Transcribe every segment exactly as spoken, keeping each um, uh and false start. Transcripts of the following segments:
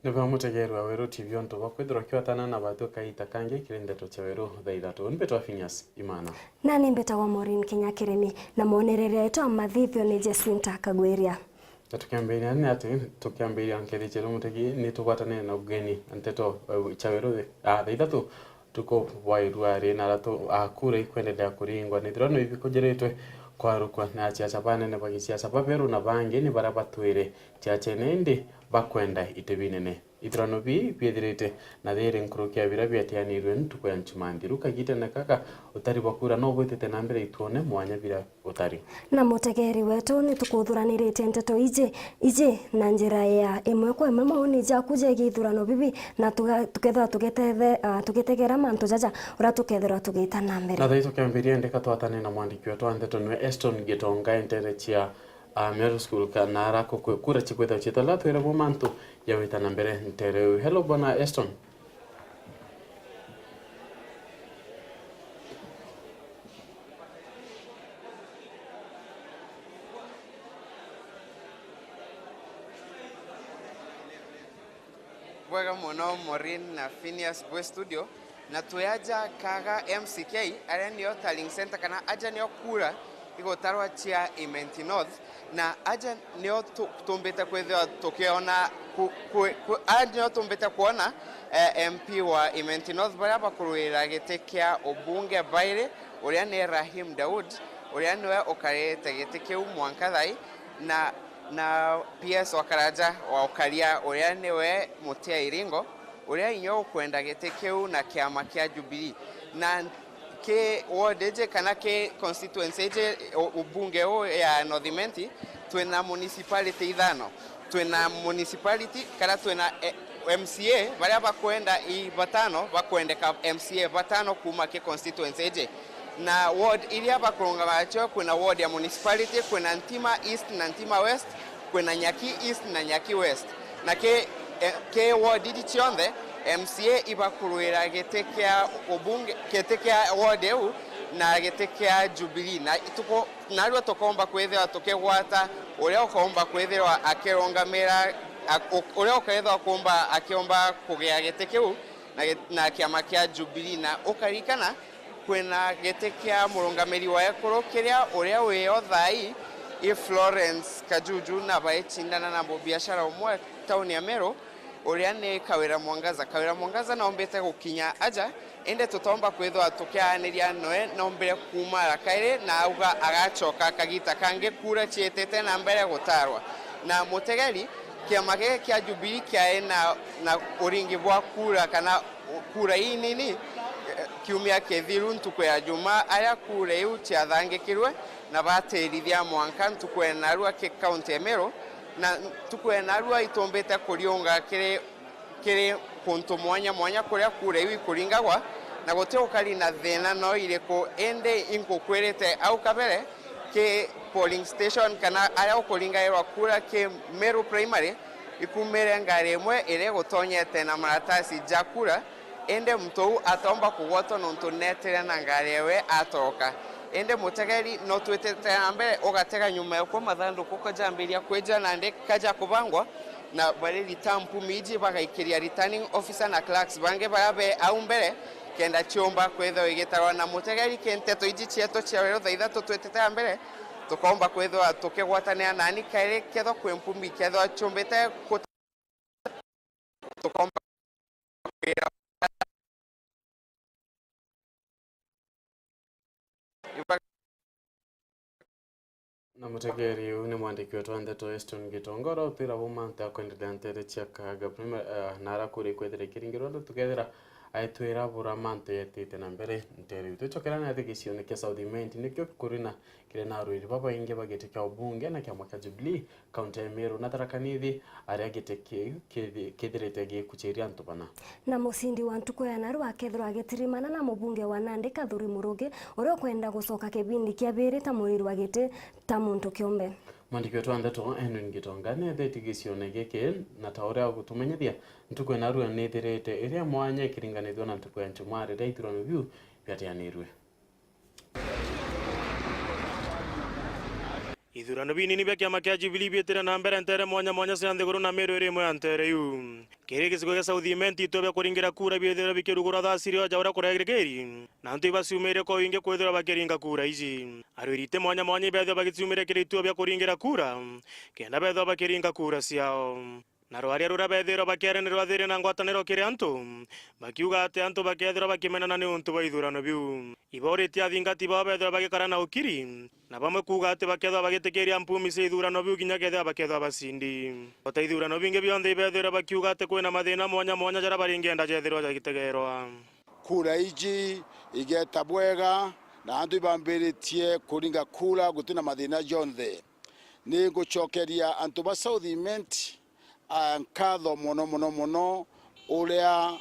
Ni bwa mutegeeri wa Weru T V untu bwa kwithirwa kiwatana na batwi kaita kangi kiri ndeto cia Weru thaa ithatu. Ni mbitwa Phineas Imana. Nani mbitagwa Maureen Kinya Kirimi, na monerere yetu a mathithio ni Jacinta Kagwiria. Na tukiambiria ni ati, tukiambiria nkethi cieru mutegi, ni tugwatanire na ugeni nteto, eh, cia Weru, ah, thaa ithatu. Tuko bwa irua ri na aratu a kura ikwendelea kuringwa ni thirano ibikunjiritwe kwarukwa na asiasa banene ba gisiasa baberu na bangi ni baria batwire ciachene indi bakwenda iti binene. Ithurano bii biithirite na thiri nkuruki ya biria biatianirwe ntuku ya Njumaa nthiru. Kagitene kaka utari bwa kura no bwitite na mbere, itwone mwanya biria utari. Na mutegeeri wetu, ni tukuthuraniritie nteto iji, iji na njira ya imwe kwa imwe mauni jaku jegie ithurano bibi, na tuga-, tukethirwa tugitethe-, ah, tugitegera mantu jaja uria tukethirwa tugita na mbere. Na thaa ii tukiambiria, ndeka twatane na mwandiki wetu wa nteto, niwe Eston Gitonga, entere cia, ah, Meru School, kana ara ku-, ku-, kura cikwithirwa ciitala, twire bo mantu jawita na mbere ntere uyu. Hello, bwana Eston. Bwega mono, Maureen na Phineas bwi studio, na twi aja Kaga M C K, aria nio tallying centre, kana aja nio kura igutarwa cia Imenti North, na aja nio tu-, tumbite kwithirwa tukiona ku-, ku-, ku-, aja nio tumbite kwona, eh, M P wa Imenti North baria bakuruira giti kia ubunge bairi, uria ni Rahim Daud, uria niwe ukarite giti kiu mwanka thai, na, na P S wa Karanja wa Ukaria, uria niwe Mutia Iringo, uria inya ukwenda giti kiu na kiama kia Jubilee. Na ki ward iji kana ki constituency iji, u-, ubunge uu ya North Imenti, twina municipality ithano. Twina municipality kana twina, eh, M C A baria bakwenda i batano, bakwendeka M C A batano kuuma ki constituency iji. Na ward iria bakurungama nacio, kwina ward ya municipality, kwina Ntima East na Ntima West, kwina Nyaki East na Nyaki West. Na ki, eh, ki ward iji cionthe, M C A ibakuruira giti kia ubunge, giti kia ward iu na giti kia Jubilee. Na ituku, narua tukomba kwithirwa tukigwata uria ukomba kwithirwa akirungamira, ak-, u-, uria ukethirwa kumba, akiomba kugia giti kiu na gi-, na kiama kia Jubilee. Na ukarikana, kwina giti kia murungamiri wa ekuru kiria uria wio thaa ii i Florence Kajuju, na baicindana na mubiashara umwe tauni ya Meru, uria ni Kawira Mwangaza. Kawira Mwangaza noombite gukinya aja, indi tutoomba kwithirwa tukiaaniria noe, noombire kuumara kairi na auga agacoka kagita kangi kura ciitite na mbere gutarwa. Na mutegeri, kiama giki kia Jubilee kiae na, na uringi bwa kura kana kura inini, eh, kiumia kithiru ntuku ya Jumaa, aria kura iu ciathangikirwe na batirithia mwanka ntuku ya narua ki kaunti ya Meru, na ntuku ya narua itumbite kuriunga kiri, kiri kuntu mwanya mwanya kuria kura iu ikuringagwa, na guti ukari na thina no iriku, indi inkukwirite au kabere ki polling station kana aria ukuringairwa kura ki Meru Primary, ikumire ngari imwe iria igutonyete na maratasi ja kura, indi muntu uu atoomba kugwatwa nontu neetire na ngari ewe atoroka. Indi mutegeri no twitite na mbere, ugatega nyuma ekwo mathanduku kajambiria kwija nandi kaja kubangwa, na bari return mpumi iji bagaikiria returning officer na clerks bangi baria be au mbere, kenda ciumba kwithirwa igitarwa. Na mutegeri, ki nteto iji cietu cia Weru thaa ithatu twitite na mbere, tukoomba kwithirwa tukigwatanira nani kairi kethwa kwi mpumi ikethirwa ciumbite ku-, tukoomba kwira. Na mutegeri, uu ni mwandiki wetu wa ndeto Eston Gitonga, uria utwira bu mantu ya kwendelea ntere cia Kahaga Primary, eh, na ara kura ikwethira ikiringirwa andu tukethira aitwira bura mantu yetite na mbere ntere iu. Twicokera na athi gicione kia South Imenti, nikio kuri na kiri na arwiri babaingi ba giti kia ubunge na kiama kia Jubilee, kaunti ya Meru na Tharaka Nithi, aria giti kiu kithi-, kithirite gikuciria antu bana. Na mucindi wa ntuku ya narua akethirwa agitirimana na mubunge wa Nandi Kathuri Murugi, uria ukwenda gucoka kibindi kia biri ta mwiri wa giti ta muntu kiumbe. Mwandiki wetu wa ndeto Edwin Gitonga neethetie gicione giki, na ta uria agutumenyithia, ntuku ya narua nithirite iri ya mwanya ikiringanithua na ntuku ya Njumaa riria ithurano biu biatianirue. Ithurano binini bia kiama kia Jubilee biitire na mbere nteere mwanya mwanya cia nthiguru na miiru iri imwe ya nteere iu. Kiri gicigo gia South Imenti, ituo bia kuringira kura biithirwa bikirugurwa thaa cirio ja uria kuregirikiri, na antu ibaciumire kwa wingi kwithirwa bakiringa kura iji. Arwiri iti mwanya mwanya ibethirwa bagiciumire kiri ituo bia kuringira kura, kenda bethirwa bakiringa kura ciao. Na rwaria ruria bethirwa bakiaria ni rwathire na ngwataniro kiri antu, bakiuga ati antu bakethirwa bakimenana ni untu bwa ithurano biu. Ibauritie athingati bao bethirwa bagikara na ukiri, na bamwe kuuga ati bakethirwa bagitikiria mpumi cia ithurano biu kinya kethirwa bakethirwa bacindi. O ta ithurano bingi bionthe, ibethirwa bakiuga ati kwina mathina mwanya mwanya jaria baringienda jethirwa jagitegerwa. Kura iji igeta bwega, na antu ibambiritie kuringa kura gutina mathina jonthe. Ni ngucokeria antu ba South Imenti, ah, nkatho mono, mono, mono, uria,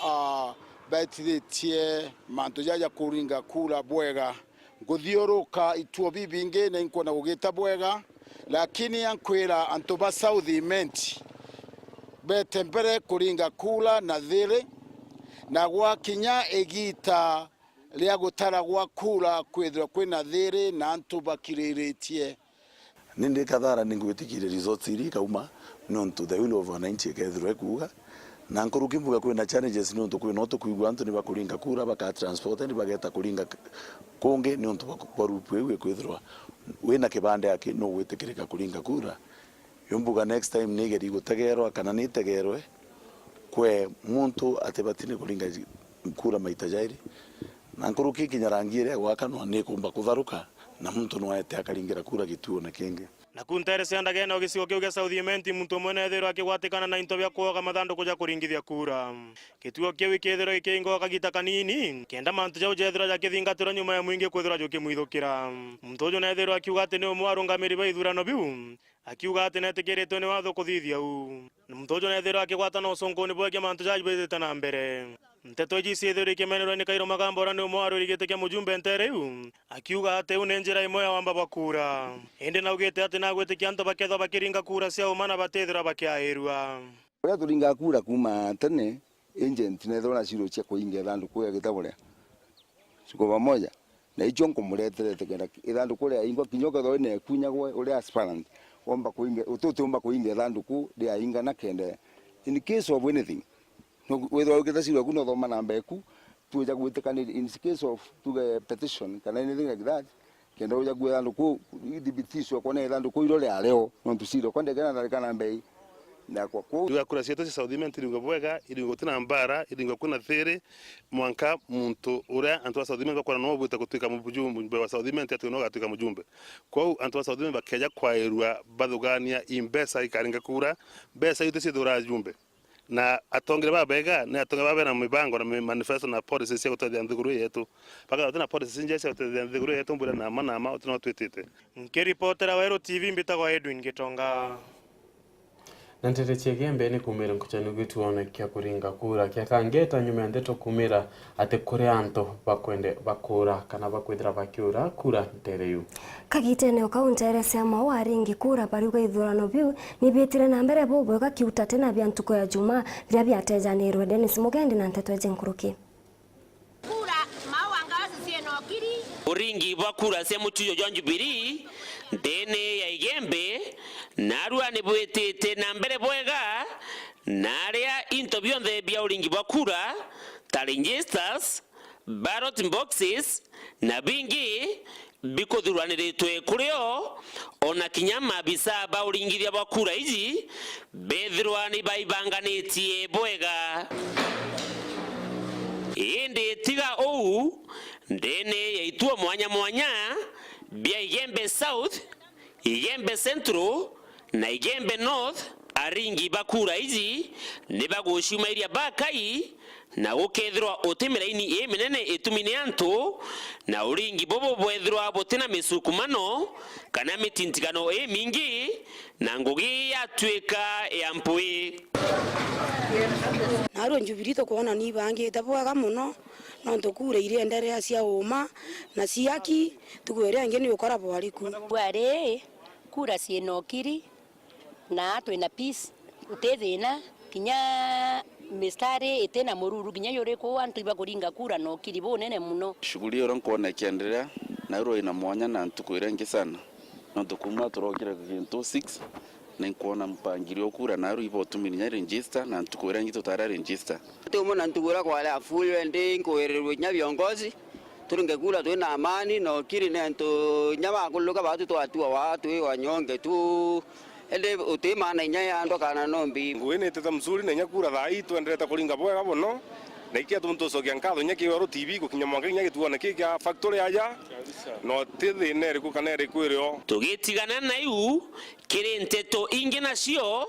ah, betithitie mantu jaja kuringa kura bwega. Nkuthiuruka ituo bibingi na inkwona gugita bwega, lakini ankwira antu ba South Imenti bete mbere kuringa kura na thiri, na gwakinya igita ria gutaragwa kura kwithirwa kwina thiri na antu bakiriritie. Ni ndi kathara ni ngwitikiria results iri ikauma, nontu the will of wananchi ikethirwa ikuuga. Na nkuruki mbuga kwina challenges, nontu kwina utu kwigua antu ni bakuringa kura, baka transport, ni bageta kuringa k-, kungi, nontu bwa, bwa rupu iu ikwithirwa wina kibande aki nugwitikirika kuringa kura. Yo mbuga next time ni igeri gutegerwa kana ni itegerwe kwe muntu atibati ni kuringa kura maita jairi. Na nkuruki kinya rangi iria gwakanwa ni ikumba kutharuka, na muntu no aete akaringira kura gituone kingi. Naku nteere cia ndagene o gicigo kiu gia South Imenti, muntu umwe neethirwa akigwatikana na into bia kwoga mathanduku ja kuringithia kura. Gituo kiu ikethirwa gikiingwa o kagita kanini, kenda mantu jau jethirwa jakithingatirwa nyuma ya mwingi kwithirwa jukimwithukira. Muntu uju neethirwa akiuga ati ni umwe wa arungamiri ba ithurano biu, akiuga ati netikiritwe ni watho kuthithia uu. Muntu uju neethirwa akigwatana ucunkuni bwegie mantu jaja bithite na mbere. Nteto iji ciithirwe ikimenerwa ni Kairo Magamba, uria ni umwe wa arwiri giti kia mujumbe nteere iu, akiuga ati iu ni njira imwe ya wamba bwa kura. Indi naugite ati nagwitikia antu bakethwa bakiringa kura cia uma na batithirwa bakiairua. Uria turingaga kura kuuma tene, agent neethirwa na ciro cia kuinga ithanduku ya gitaburia. Tuko pamoja. Na icio nkumureterete kenda ithanduku riaingwa, kinya ukethirwa wina ikunya gwe uri aspirant, womba kuinga, uti utiumba kuinga ithanduku riaingana kenda, in case of anything, no withirwa wikite cira eku, nothoma namba eku, tuja gwitikaniria in case of, tuge, petition kana anything like that, kenda uja kua ithanduku ithibitishwe kwona ithanduku iro riario, nontu cira kwa ndekena ndarika namba ii. Na kwa kuu. Tuga kura cietu cia South Imenti iringwe bwega, iringwe gutina mbara, iringwe kwina thiri, mwanka muntu uria antu ba South Imenti bakwona no ubwite gutuika mujumbe wa South Imenti ati no ugatuika mujumbe. Kwou antu ba South Imenti bakeja kwairua bathugania i mbeca ikaringa kura, mbeca iu ti ciithura jumbe. Na atongere babega ni atongere babe na mibango na mi-, manifesto na policies cia gutethia nthiguru yetu. Bakethira utina policies injega cia gutethia nthiguru yetu, mbwira na ma na ma utina utwitite. Nkiripotera Weru T V, mbitagwa Edwin Gitonga. Na nteere cia Igembe ni kuumira nkucanio gwitu wone kia kuringa kura kia Kangeta nyuma ya ndeto kuumira ati kuri antu bakwende bakura kana bakwithira bakiura kura nteere iu. Kagitene o kau, nteere cia mau aringi kura bariuga ithurano biu ni biitire na mbere bubwega kiutate na bia ntuku ya Juma biria biatejanirwe. Dennis Mugendi na nteto iji nkuruki. Kura mau anga cienokiri. Uringi bwa kura cia mutujo jwa Jubilee ndeene ya Igembe narua ni bwitite na mbere bwega, na aria into bionthe bia uringi bwa kura ta registers, ballot boxes na bingi bikuthuraniritwe kuri o, ona kinya maabisa ba uringithia bwa kura iji bethirwa ni baibanganitie bwega. Indi tiga uu, ndeene ya ituo mwanya mwanya bia Igembe South, Igembe Central na Igembe North, aringi ba kura iji ni baguciumairia bakai, na gukethirwa uti miraini iminene itumi ni antu, na uringi bubu bwethirwa buti na misukumano kana mitintikano imingi, na ngugi yatuika ya mpui. Narua Jubilee tukwona ni ibangite bwega mono, nontu kura irienderea cia uma na cia aki, ntuku iria ingi ni ukora bwariku. Bwari kura ciina ukiri, na twina peace, guti thina, kinya mistari itina mururu kinya yuriku, antu ibakuringa kura na ukiri bunene mono. Shughuli iyo nkwona ikiendelea, na irwa ina mwanya na ntuku iria ingi sana. Nontu kuuma turokire gintu six, ni nkwona mpangilio kura naru ibotumire inya register, na ntuku iria ingi tutara register. Ti umwe na ntuku iria kwari a full, indi nkwirirwe inya viongozi, turinge kura twina amani na ukiri, ni antu inya bakuluka batu twatua wa twi wanyonge tu, indi uti maana inya ya andu kana nombi. Ngui ni itete mzuri na inya kura thaa ii twenderete kuringa bwega mono, na ikio tumu tucokia nkatho inya ki Weru T V gukinya mwanka inya gituone ki kia factory aja, no ti thina iriku kana iriku irio. Tugitigana na iu, kiri nteto ingi nacio,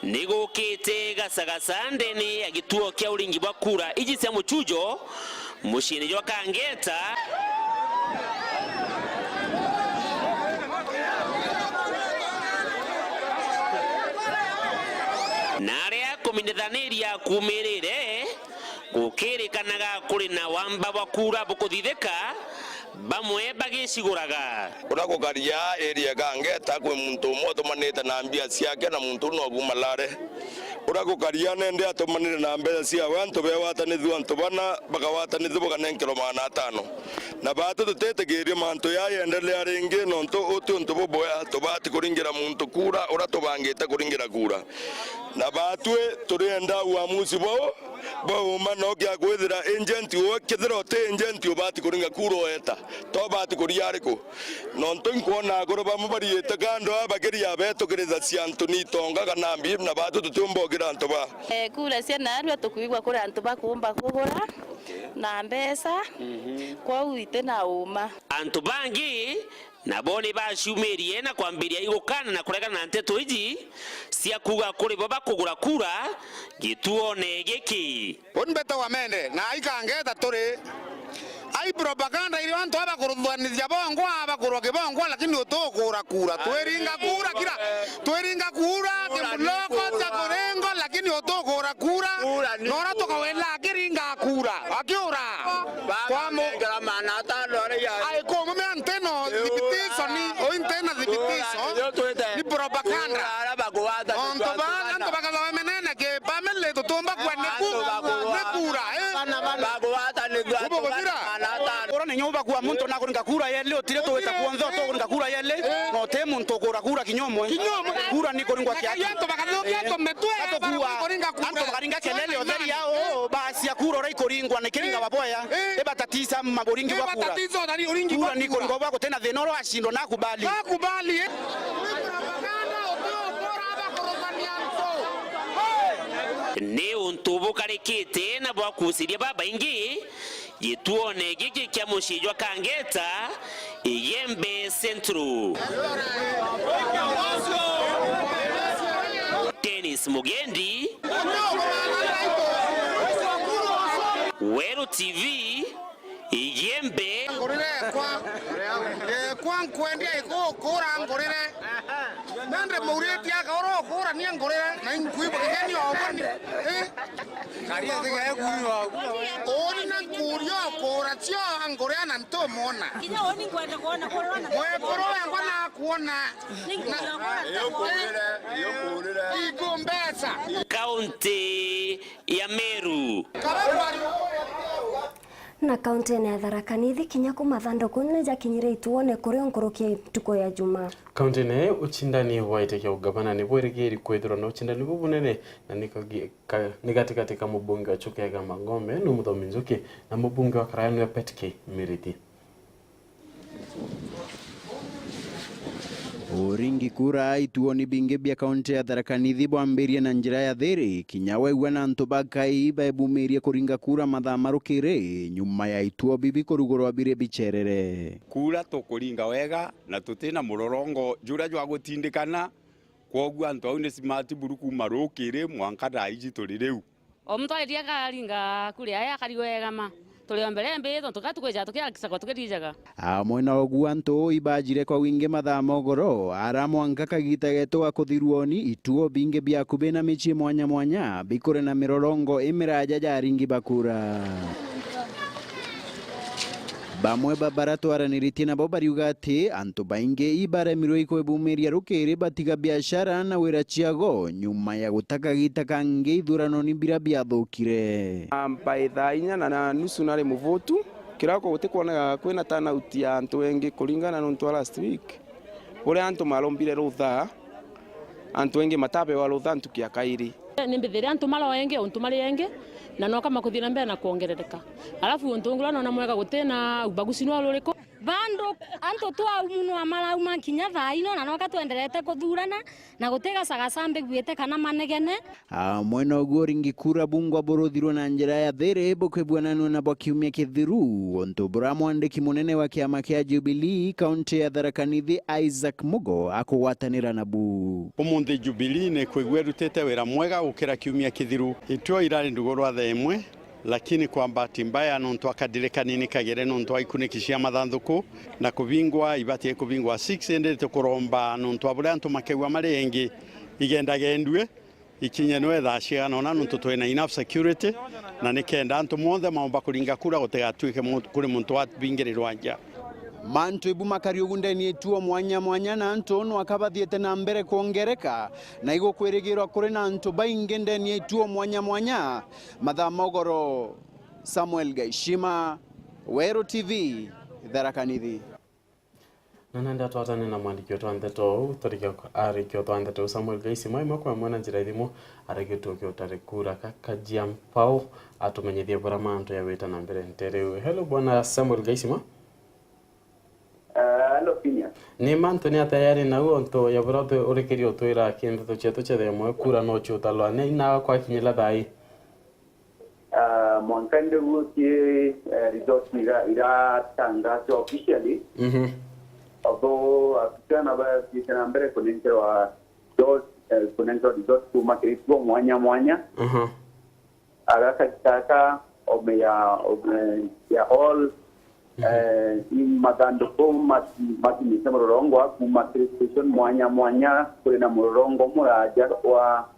ni gukite gacagaca ndene ya gituo kia uringi bwa kura iji cia muchujo muciini jwa Kangeta. Na aria kuminithaniria kumirire, gukirikanaga kuri na wamba bwa kura bukuthithika, bamwe bagiciguraga. Uria gukaria area Kangeta kwi muntu umwe utumanite na mbia ciake, na muntu uu no kuuma Lare. Uria gukaria nende atumanire na mbeca ciawe, antu bewatanithua, antu bana bakawatanithua bakanenkerwa magana atano. Na baatu tutitikirie mantu jaa yendelea ringi, nontu uti untu bubwea, tubati kuringira muntu kura uria tubangite kuringira kura. Na baatwi turienda uamuzi bwau bwa uma, no kia kwithira agent uwe, kethira uti agent ubati kuringa kura ueta, to ubati kuria ariku? Nontu inkwona akuru bamwe bariite kando aa bakiria betukirithacia antu ni itonga kana mbi, na baatwi tutiumba ukira antu baa. Eh, kura cia naarua tukwigua kuri antu bakuumba kugura na mbeca, kwou iti na uma. Antu bangi nabo ni baciumirie na kwambiria igukana na kuregana na nteto iji cia kuuga kuri bo bakugura kura gituone giki. Uni mbetagwa Mende, na aikangeta turi. Ai propaganda irio antu aba kuruthanithia bongwa, aba kurwa kibongwa, lakini utukura kura. Twiringa kura kira, twiringa kura, kura ni kimuloko kura. Cia kuringo, lakini utukura kura. Kura ni nora kura. Tukawela akiringa kura, akiura. Kwa mu- Baba nengera maana atano aria ya- Ai kumumia ntino thibitisho ni, oi ntena thibitisho. Ni propaganda. Kura ara bagwata. Onto bana, antu bakathawa menene ki family tutumba kwa ni ku-, ni kura, eh? Ubu guthira. Ura ni nyumba kwa muntu na kuringa kura yeli, utire tuwita kuonthe, tukuringa kura yeli, no ti muntu ukura kura kinya umwe. Kinya umwe. Kura ni kuringwa kia antu bakathukia antu mitwe, antu kuringa kura. Antu bakaringa kelele utheria, oh, basi ya kura ura ikuringwa ni kiringa baboya. Ibatatisa maburingi bwa kura. Kura ni kuringwa bwa gutena thina ura washindwa na kubali. Na kubali, eh? Ni untu bukarikite na bwakuciria babaingi gituone giki kia mucii jwa Kangeta, Igembe Central. Dennis Mugendi, Weru T V, Igembe. Ngurire ekwa. Ekwa nkwendia igukura ngurire. Nandi muritie akaura ukurania ngurire, na inkwigua kinya ni oboni. Eh? Karia thige kunywa. Uri na nkuria ukura cio ngurire na ntumwona. Kinya uni nkwenda kuona kurwa na. Mwekuru wengwa nakuona. Ninkuria kuona. Ikumbesa. Kaunti ya Meru. Na kaunti-ini ya Tharaka Nithi, kinya ku mathanduku ni jakinyire ituone kuri o nkuruki ya ntuku ya Juma. Kaunti-ini ii, ucindani wa giti kia ugavana ni bwirigiri kwithirwa na ucindani bubunene, na ni kagi-, ka-, ni gatigati ka mubunge wa Chuka Igamba Ngome, nu Muthomi Njuki, na mubunge wa Karaya niwe Petki Miriti. Uringi kura ituoni bingi bia kaunti ya Tharaka Nithi bwambirie na njira ya thiri, kinya wegua na antu bakai bebumirie kuringa kura mathaa marukiri nyuma ya ituo bibi kurugurwa biri bicerere. Kura tukuringa wega na tutina murorongo juria jwa gutindikana, kwoguo antu au ni smart buru kuuma rukiri mwanka thaa iji turi riu. O muntu aririe akaringa kura yae, akarigwa egama. Turi o mbere mbi, tontu ka tukwijaga tukihakikisha kwa tukirijaga. Amwe na uguo, antu ibajire kwa wingi mathaa mogoro, ara mwanka kagita geto ga kuthirwoni, ituo bingi bia akubi na micii mwanya mwanya bikure na mirorongo imiraja ja aringi ba kura. Bamwe ba baria twaraniritie nabo bariuga ati antu baingi ibaremirwe ikwebumiria rukiri batiga biashara na wira ciago nyuma ya guta kagita kangi ithuranoni biria biathukire. By thaa inya na, na nusu nari Muvutu, kiroko gutikwoneka kwina turnout ya antu engi kuringana nontu wa last week. Uria antu marombire rutha, antu engi matabewa rutha ntuku ya kairi. Ni mbithire antu maro engi untu mari engi, na noka makuthii na mbere na kwongerereka. Alafu untu ungi uria nona mwega guti na ubaguzi no ruriku. Bandu antu twaumunwa marauma kinya thaa ino, na noka twenderete kuthurana, na guti gacagaca mbiguite kana manegene. A, mwena uguo ringi kura bungwa buruthirwe na njira ya thiri bukibuananua na bwa kiumia kithiru, untu buria mwandiki munene wa kiama kia Jubilee kaunti ya Tharaka Nithi Isaac Mugo akugwatanira nabu. Umunthi Jubilee ni kwigua irutite wira mwega gukira kiumia kithiru. Ituo irari ndugu rwa thaa imwe, lakini kwa bahati mbaya, nontu akadire kanini kagere nontu wa ikuniki cia mathanthuku na kubingwa, ibati kubingwa six, indi tukuromba nontu wa buria antu makegua mari engi igendagendue, ikinye nwe thaa ciana ona nontu twina enough security, na nikenda antu monthe maomba kuringa kura gutigatuike mu-, kuri muntu wabingirirwa nja. Mantu ibu makari ugu ndeni ituo mwanya mwanya, na antu no akabathiete na mbere kwongereka, na igukwirigirwa kuri na antu baingi ndeni ituo mwanya mwanya. Mathaa ma ugoro, Samuel Gaishima, Weru T V, Tharaka Nithi. Na nenda twatane na mwandiki wetu wa ndeto uu, turikia arikia twa ndeto uu, Samuel Gaishima, imwe kwa imwe na njira ithimu, aragitwo kiutari kura ka Kajiampao, atumenyithie buria mantu ya wita na mbere ntere iu. Hello, bwana Samuel Gaishima. Ah, hello, Phineas. Ni mantu ni atia yari nau ontu ya buria tu-, urikiri utwira ki ndeto cietu cia thaa imwe kura no ciutalwa ni ina kwakinyira thaa ii? Ah, mwanka niguo ki, eh, results ira-, iratangazwa officially. Mhm. Although, ah, abitana bathiite na mbere kunenkerwa results, eh, kunenkerwa results kuuma kiri ituo mwanya mwanya. Mhm. Agakagitaka ome ya, ome ya all, mhm, eh, i mathanduku mati-, makinyite murorongwa kuuma kiri station mwanya mwanya. Kuri na murorongo muraja wa,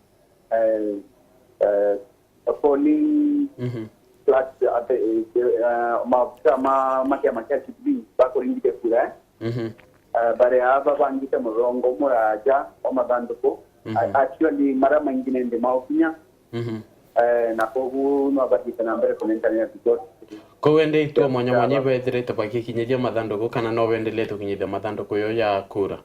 eh, eh, polling, mhm, flat, ate, eh, maofisa ma, ma kiama kia Jubilee bakuringite kura, eh? Mhm. Eh, baria babangite murorongo muraja wa mathanduku. Mhm. A-, actually, maria maingi nende maukinya. Mhm. Eh, na koguo no bathiite na mbere kunenkanira result. Koguo indi ituo mwanya mwanya ibethirite bagikinyithia mathanduku, kana no bendelete kukinyithia mathanduku yo ya kura?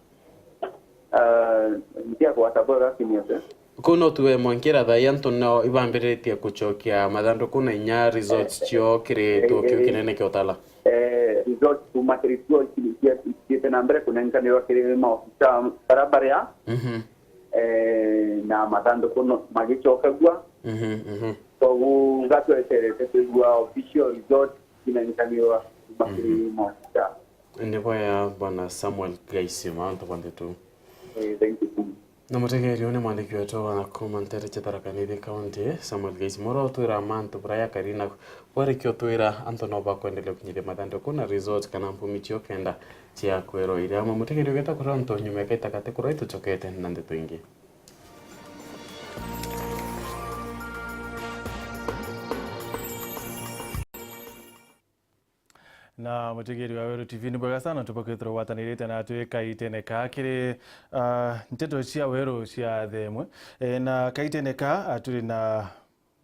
Ah, ntia kugwata bwega kinyete. Kuu no tuwe mwankira thaa ii antu no ibambiritie kucokia mathanduku na inya results, eh, cio kiri, eh, ituo kiu, eh, kinene kia Utala. Eh, results kuuma kiri ituo cia-, cithiite na mbere kunenkanirwa kiri maofisa bara baria. Mhm. Eh, na mathanduku no magicokagua. Mhm, mhm. Koguo ngatweterete kwigua official results kinenkanirwa kuuma kiri, mhm, maofisa. Ni bwega, bwana Samuel Gaishima, antu ba ndeto. Eh, thank you so much. Na mutegeri, uu ni mwandiki wetu wa kuuma ntere cia Tharaka Nithi County, Samuel Gaishima, uria utwira mantu buria yakari na bwarikia utwira antu no bakwendelea kukinyithia mathanduku na result kana mpumi cio kenda cia kwerwa iri amwe. Mutegeri, ugeta kuria antu nyuma ya kaita gati kuria itucokete na ndeto ingi. Na mutegeri wa Weru T V, ni bwega sana tuba kwithirwa gwatanirite na twi kaitene ka kiri, ah, nteto cia Weru cia thaa imwe. E, na kaitene ka, ah, turi na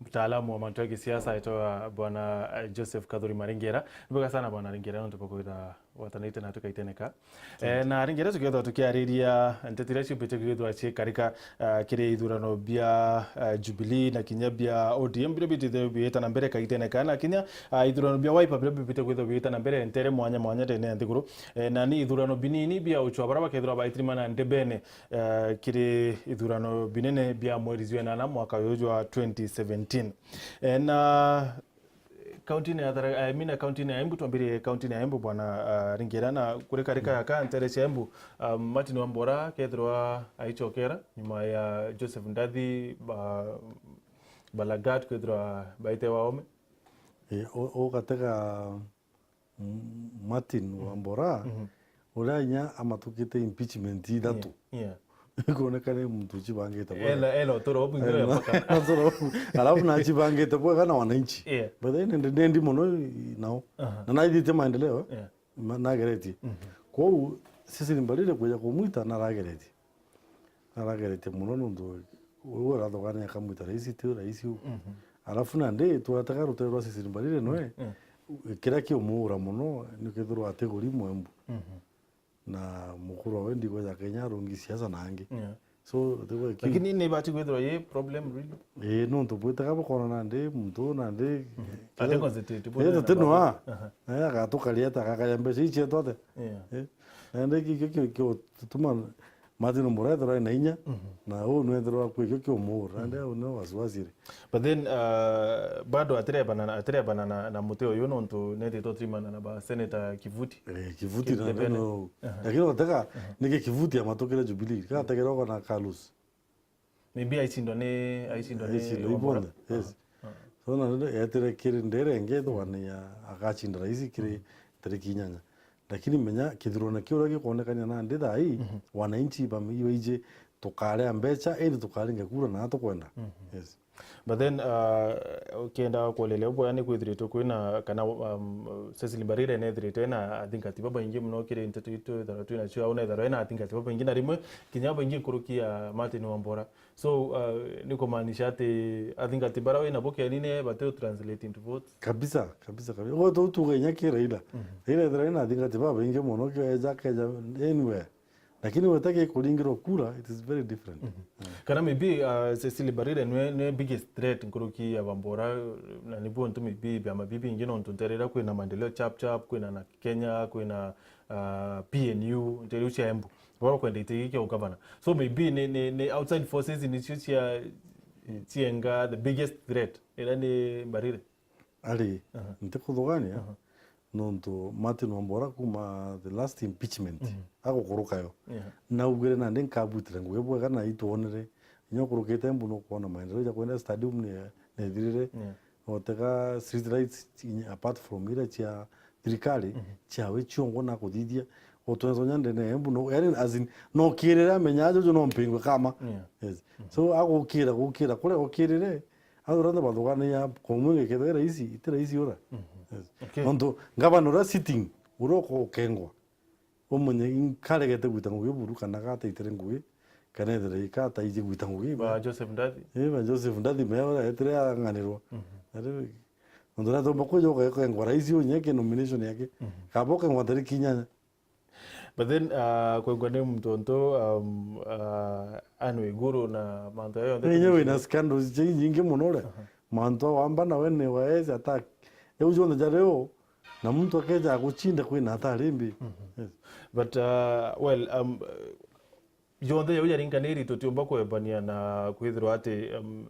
mtaalamu wa mantu ya gisiasa aitwa Bwana, eh, Joseph Kathuri Maringera. Ni bwega sana Bwana Maringera, nontu bwa kwithirwa gwatanirite na twi kaitene ka. Eh, na ringi riria tukethirwa tukiariria nteto iria ciumbite kwithirwa ciikarika, ah, kiri ithurano bia, ah, Jubilee na kinya bia O D M biria bitite biita na mbere kaitene kana kinya, ah, ithurano bia Wiper biria biumbite kwithirwa biita na mbere ntere mwanya mwanya ndene ya nthiguru. Eh, na ni ithurano binini bia uchwa baria bakethirwa baitirimana ndebene, eh, kiri ithurano binene bia mweri jwa inana mwaka uyu jwa twenty seventeen. Eh, na Kaunti-ini ya Thara-, I mean, kaunti-ini ya Embu, twambirie kaunti-ini ya Embu, bwana, ah, Ringera, na kuri karika, mm, gaka ntere cia Embu, ah, Martin Wambora kethirwa aicokera nyuma ya Joseph Ndathi, ba-, Balagat kwethirwa baite waome. Eh, u-, ugatega, mm, Martin, mhm, Wambora, mhm. Uria inya amatukite impeachment ithatu. Yeah, yeah. Ikuoneka ni muntu ucibangite bwega. Ela, ela, uturo bwingi. Ela, ya mpaka. Uturo bu-, alafu na acibangite bwega na wananchi. Yeah. But then ndi, ndi, ndi muno nao. Aha. Na naithite maendeleo, eh? Yeah. Ma-, nageretie. Mhm. Kwou, Cecily Mbarire kuja kumwita narageretie. Arageretie muno nontu uu arathogania akamwita raisi, ti raisi uu. Mhm. Alafu nandi twatega rutere rwa Cecily Mbarire noe, mm, kiria kiumuura muno ni kethirwa atiguri Mwembu. Mhm. na mukuru wawe ndigwija Kenya arungi siasa na angi. Yeah. So, lakini ni bati kwithirwa ye problem really? Eh, nontu bwitega bukona nandi muntu nandi ati concentrate bwana. Eh, tino a. Na agatukaria ta akakaria mbeca icio twate. Yeah. Eh. Nandi kikio kio tutuma Martin Ombora ethirwa ena inya, na uu nwethirwa kwi kio kiumuura, nandi uu ni wasiwasi ri. But then, uh, bado atirebana, atirebana na, na muti uyu nontu netitwe turimana na ba Senator Kivuti. Eh, Kivuti na Kidebene. Ndio. Lakini watega, niki Kivuti amatukire Jubilee, kana ategera uga na Kalus. Maybe aicindwa ni, aicindwa ni Aicindwa Wambura. Ibonde, yes. So na ndio etire kiri ndere ingi thwani ya agacinda raisi kiri tariki inyanya. Lakini menya kithurone kiu uria gikonekania nandi thaa ii, wananchi bami-, ibaiji tukarea mbeca, indi tukaringa kura na tukwenda. Yes. But then, uh, ukienda kuoleria bwega ni kwithiritwe kwina, kana, um, Cecily Mbarire nethiritwe ena athingati babaingi muno kiri nteto itu ithara twina cio, au nethara ena athingati babaingi na rimwe kinya babaingi nkuruki ya Martin Wambora. So, uh, ni kumaanisha ati athingati bara wina bo kiani ni bati translate into votes. Kabisa, kabisa, kabisa. Ugo tu tuga inya ki Raila. Raila ethira ena athingati babaingi muno kio eja keja anywhere. Lakini wetake kuringirwa kura, it is very different. Kana maybe, uh, Cecily Mbarire nwe, nwe biggest threat nkuruki ya Wambora, na nibuo ntu maybe biama bibi bingi nontu nterera kwina maendeleo chap chap, kwina na Kenya, kwina, uh, P N U, nteriu cia Embu. Bora kwenda iti giki kia ugavana. So maybe ni, ni, ni outside forces nicio cia, cienga the biggest threat, ira ni Mbarire. Ari, ntikuthugaania, nontu Martin Wambora kuma the last impeachment, agukuruka yo. Yeah. Naugire nandi nkabwitire ngugi bwega na itwonere. Inya ukurukite Embu nukwona maendeleo ja kwenda stadium ni, nethirire. Yeah. Otega street lights, apart from ira cia thirikari, ciawe ciongo na kuthithia. Otwenzo nya ndene ya Embu, no, yani, as in, no kirire amenya ajo jo no mpingwe kama. Yeah. Yes. So, agukira, gukira, kuria gukirire, Athurana bathuganagia kwa mwingi kethira raisi, iti raisi ura. Yes. Okay. Nontu ngavana uria sitting, uria ukukengwa, umenye nkaregete gwita ngugi buru kana gataitire ngugi, kana ethira ikataiji gwita ngugi. Ba Joseph Ndathi. Eh, ba Joseph Ndathi me uria etire ang'anirwa. Ari, nontu natomba kwija ukengwa raisi unye ke nomination yake. Kaba ukengwa tariki inyanya. But then, uh, kwengwa ni muntu onto, um, uh, Anne Waiguru na mantu ayo yonthe. Inya wina scandals icio inyingi muno ria. Mantu a wamba nawe ni waezi attack. Riu jonthe jario na muntu akeja agucinda kwina atari mbi. Yes. But, uh, well, um, jonthe jau jaringaniri tutiumba kwebania na kwithirwa ati, um,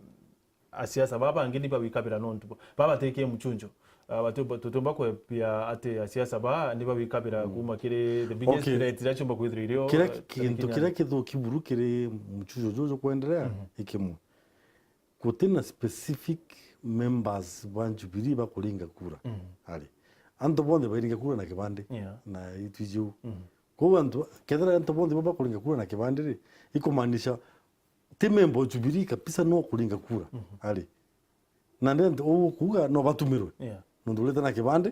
asiasa baa bangi ni bawikabira nontu bo-, baa batikie muchunjo. Ah, batu-, tutiumba kwebia ati asiasa baa ni bawikabira kuma kiri the biggest Okay. threat iria ciumba kwithirwa irio, Kiria ah, kintu kinya kiria kithuki buru kiri muchunjo juju kwenderea ikimwe. Gutina specific members ba Jubilee bakuringa kura. Ari. Antu bonthe bairinga kura na kibandi. Yeah. Na itu ijiu. Kwou antu, kethira antu bonthe bo bakuringa kura na kibandi ri, ikumaanisha ti memba o Jubilee kabisa no kuringa kura ari. Na ndendi uu kuuga no batumirwe. Yeah. Nontu urite na kibandi,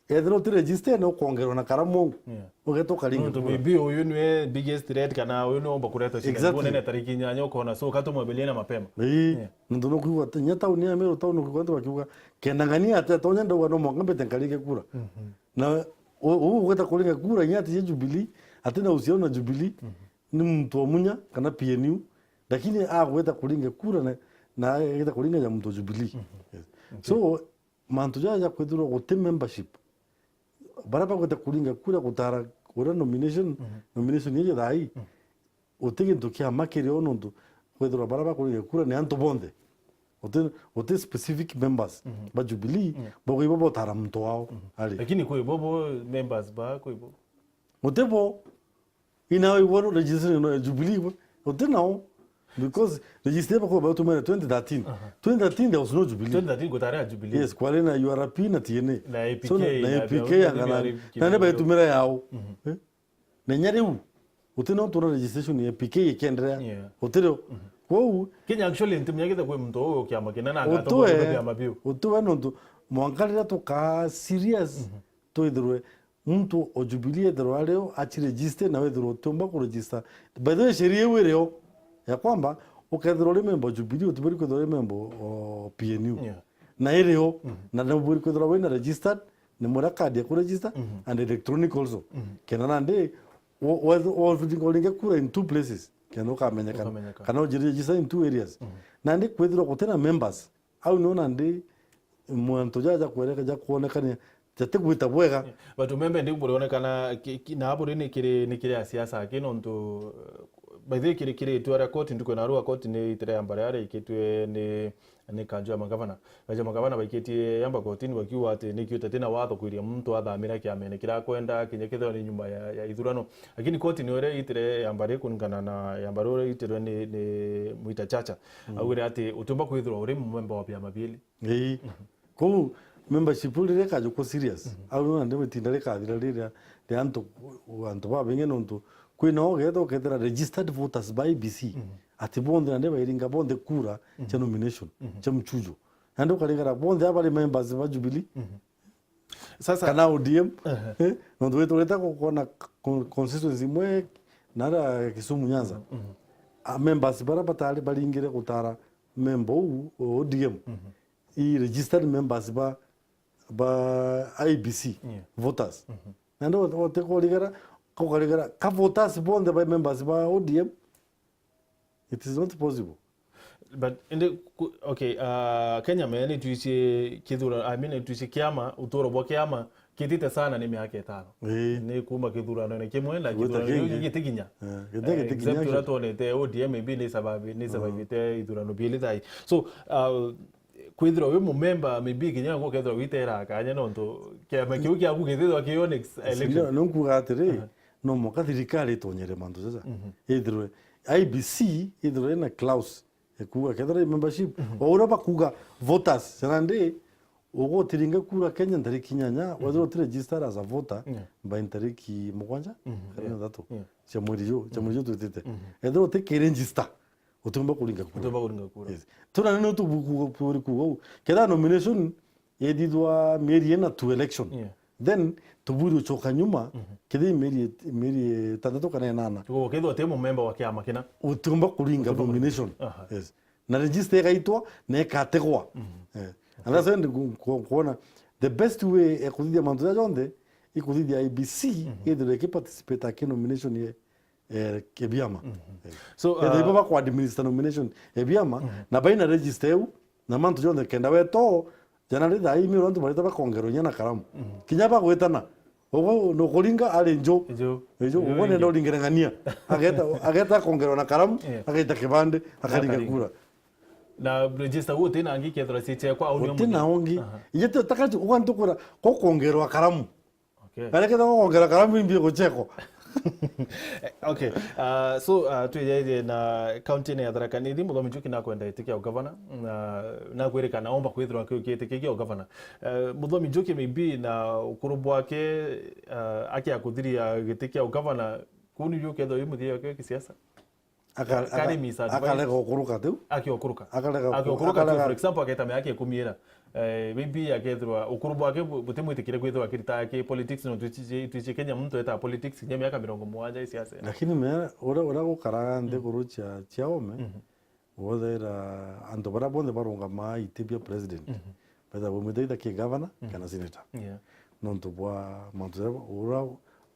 ethira uti register ni ukongerwa na karamu uu. Yeah. Ugeta ukaringa kura. Nontu maybe uyu niwe biggest threat kana uyu niwe umba kureta shida. Exactly. Nene tariki inyanya ukona, so ukatumwebelia na mapema. Ii. Yeah. Nontu nukwigua ati nya tauni ya Meru tauni ukiigua antu bakiuga, kenda ng'ania atia tonya ndauga no mwanka mbite nkaringe kura. Na uu ugeta kuringa kura inya ati ye Jubilee, ati na uhusiano na Jubilee. Ni muntu wa Munya kana P N U, lakini agweta kuringa kura na, na ageta kuringa ya muntu wa Jubilee. Yes. Okay. So, mantu jaja ja kwithirwa guti membership, baria bagweta kuringa kura gutara uria nomination, nomination iji thaa ii, guti gintu kia ma kirio nontu kwithirwa baria bakuringa kura ni antu bonthe. Guti, guti specific members ba Jubilee, bauga ibo botara muntu wao. Ari. Lakini kwi bo, bo members ba, kwi bo. Guti bo. Ina ibo registration no ya Jubilee ibo. Guti nao. Because register bakwa batumira twenty thirteen. Aha. Twenty thirteen there was no Jubilee. Twenty thirteen gutari ya Jubilee. Yes, kwari na U R P na T N A. Na A P K, so, na, na A P K na, ya na, na, na, na, na baitumira yao. Eh? Na inya riu, guti no tuna registration ya A P K ikiendelea. Yeah. Guti rio. Kwou Kenya actually ntimenya githe kwi muntu uu kiama kinene agatuma biama biu. Utwe nontu mwanka riria tukaa serious, twithirwe muntu o Jubilee ethirwa ario achiregister na wethirwa utiumba kuregister. By the way, sheria iu irio ya kwamba ukethirwa uri member o Jubilee, utibwiri kwithirwa uri member o P N U. Yeah. Na irio, na nubwiri kwithirwa wina registered, ni muria card ya kuregister, and electronic also. Kenda nandi Wa-, wa-, wa-, uringe kura in two places, kenda ukamenyekana. Ukamenyekana. Kana ujiregister in two areas. Mhm. Nandi kwithirwa gutina members, au nio nandi mantu jaja jakwereka-, jakwonekania jatigwita bwega. Yeah. But umembe ndi burionekana ki-, ki-, na buri ni kiri, ni kiri a siasa aki nontu, eh, by the way, kiri, kiri itua ria koti, nduko na rua koti ni itire ya mbare aria ikitwe ni ni kanju ya magavana. Kanju ya magavana baikitie yamba kotini bakiuga ati nikio tati na watho kwiria muntu athamira kiamene kiria akwenda, kinya kethirwa ni nyuma ya, ya ithurano. Lakini koti niyo iria itire yamba ri kuringana na yamba ri uria itirwe ni, ni Mwita Chacha. Mm. Augire ati utiumba kwithirwa uri mumemba wa biama biiri. Ii. Mhm. Kou membership riria ikajukwa serious. Mhm. Au nandi itinda rikathira riria ria antu, antu babaingi nontu kwina ugetha ukethira registered voters ba I E B C. Mhm. Ati bonthe nandi bairinga bonthe kura, mhm, cia nomination, mhm, cia mchujo. Nandi ukarigara bonthe aba bari members ba Jubilee, mhm, sasa kana O D M, ehe, eh, nontu witurite ku-, kuona co-, constituency imwe na aria Kisumu Nyanza. Mhm, mhm. A members bara batari baringire gutara member uu O D M, mhm, i registered members ba, ba I E B C, yeah, voters. Mhm. Nandi wote kurigara, kukarigara ka voters bonthe ba members ba O D M, it is not possible. But indi ku-, okay, uh, Kenya me ni tuici kithura, I mean, ni tuici kiama, uturo bwa kiama kitite sana ni miaka itano. Ii. Ni kuma kithurano ni kimwe na gwita kithurano kingi gitikinya. Eh, giti-, eh, gitikinya except uria twonete O D M maybe ni survive, ni, mm, survivite ithurano biiri thai. So, uh, kwithirwa wi mumemba, maybe kinya gukethirwa witera kanya nontu kiama kiu kiaku githithwa kio next election. Ndio, nonkuga atiri, aha, no mwanka thirikari itonyere mantu jaja. Mhm. Ithirwe I E B C, ithirwe ina clause ya kuuga kethirwa i membership, mhm, o uria bakuuga voters, sana ndi, ugutiringa kura Kenya ntariki inyanya, mhm, wethirwa uti register as a voter, yeah, by ntariki mugwanja, mhm, kana, yeah, ithatu, yeah, cia mweri ju, cia, mhm, mweri ju twitite. Mhm. Ethirwa uti ki register, utiumba kuringa kura. Utiumba kuringa kura. Yes. Tuna ni tu bu-, ku-, ku-, kuuga uu. Kethira nomination yethithwa mieri ina to election. Yeah. Then tuburi ucoka nyuma, mhm, kethira mieri it-, mieri itantatu kana inana. Tugo kethirwa uti mumemba wa kiama kina. Utiumba kuringa, utiumba kuringa nomination. Aha. Yes. Na register igaitwa na ikategwa. Mhm. Eh. And that's why ndi ku-, ku-, kuona the best way ya kuthithia mantu jaja jonthe, ikuthithia I E B C, mhm, ithirwe ikiparticipate aki nomination ye eh, ke biama. Mhm. Eh. So, ethirwa, uh, ibo bakwa administer nomination e biama, mhm, na baina register eu, na mantu jonthe kenda weto, jana ri thaa ii miuru antu barita bakongerwa inya na karamu. Mhm. Kinya bagwitana, ugu nukuringa ari nju. Nju. Nju, nju ugu nenda uringire ng'ania. Ageta, ageta akongerwa na karamu, yeah, agaita kibande, akaringa kura. Na register ugu utina angi kethira cichekwa au ni utina ungi. Aha. Ije ti utakaji, ugantukura, gukongerwa karamu. Okay. Arekete gukongera karamu imbi gucheko. Eh, okay. Uh, so, uh, twijeje na county ya Tharaka Nithi, Muthomi Njuki nakwenda giti kia ugavana, na nakwirikana omba kwithirwa akiu giti kia ugavana. Uh, Muthomi Njuki maybe na ukuru bwake, uh, akia kuthiria giti kia ugavana, kuu niu ukethirwa wi muthia wake wa kisiasa? Aka-, aka-, kari misadvice. Akarega gukuruka tiu? Akiokuruka. Akarega ku-, akiokuruka tiu, akarega. For example, aketa miaka ikumi ira. Eh, maybe akethirwa ukuru bwake bu-, butimwitikire kwithirwa akirita ki politics, no twici, twici Kenya muntu etaga politics kinya miaka mirongo mugwanja isiasa. Lakini me, uria, uria gukaraga nthiguru cia, cia ome, mhm, wothaira antu baria bonthe barungamaa iti bia president, mhm, betha bumite either ki governor, mhm, kana senator. Yeah. Nontu bwa mantu jaria uria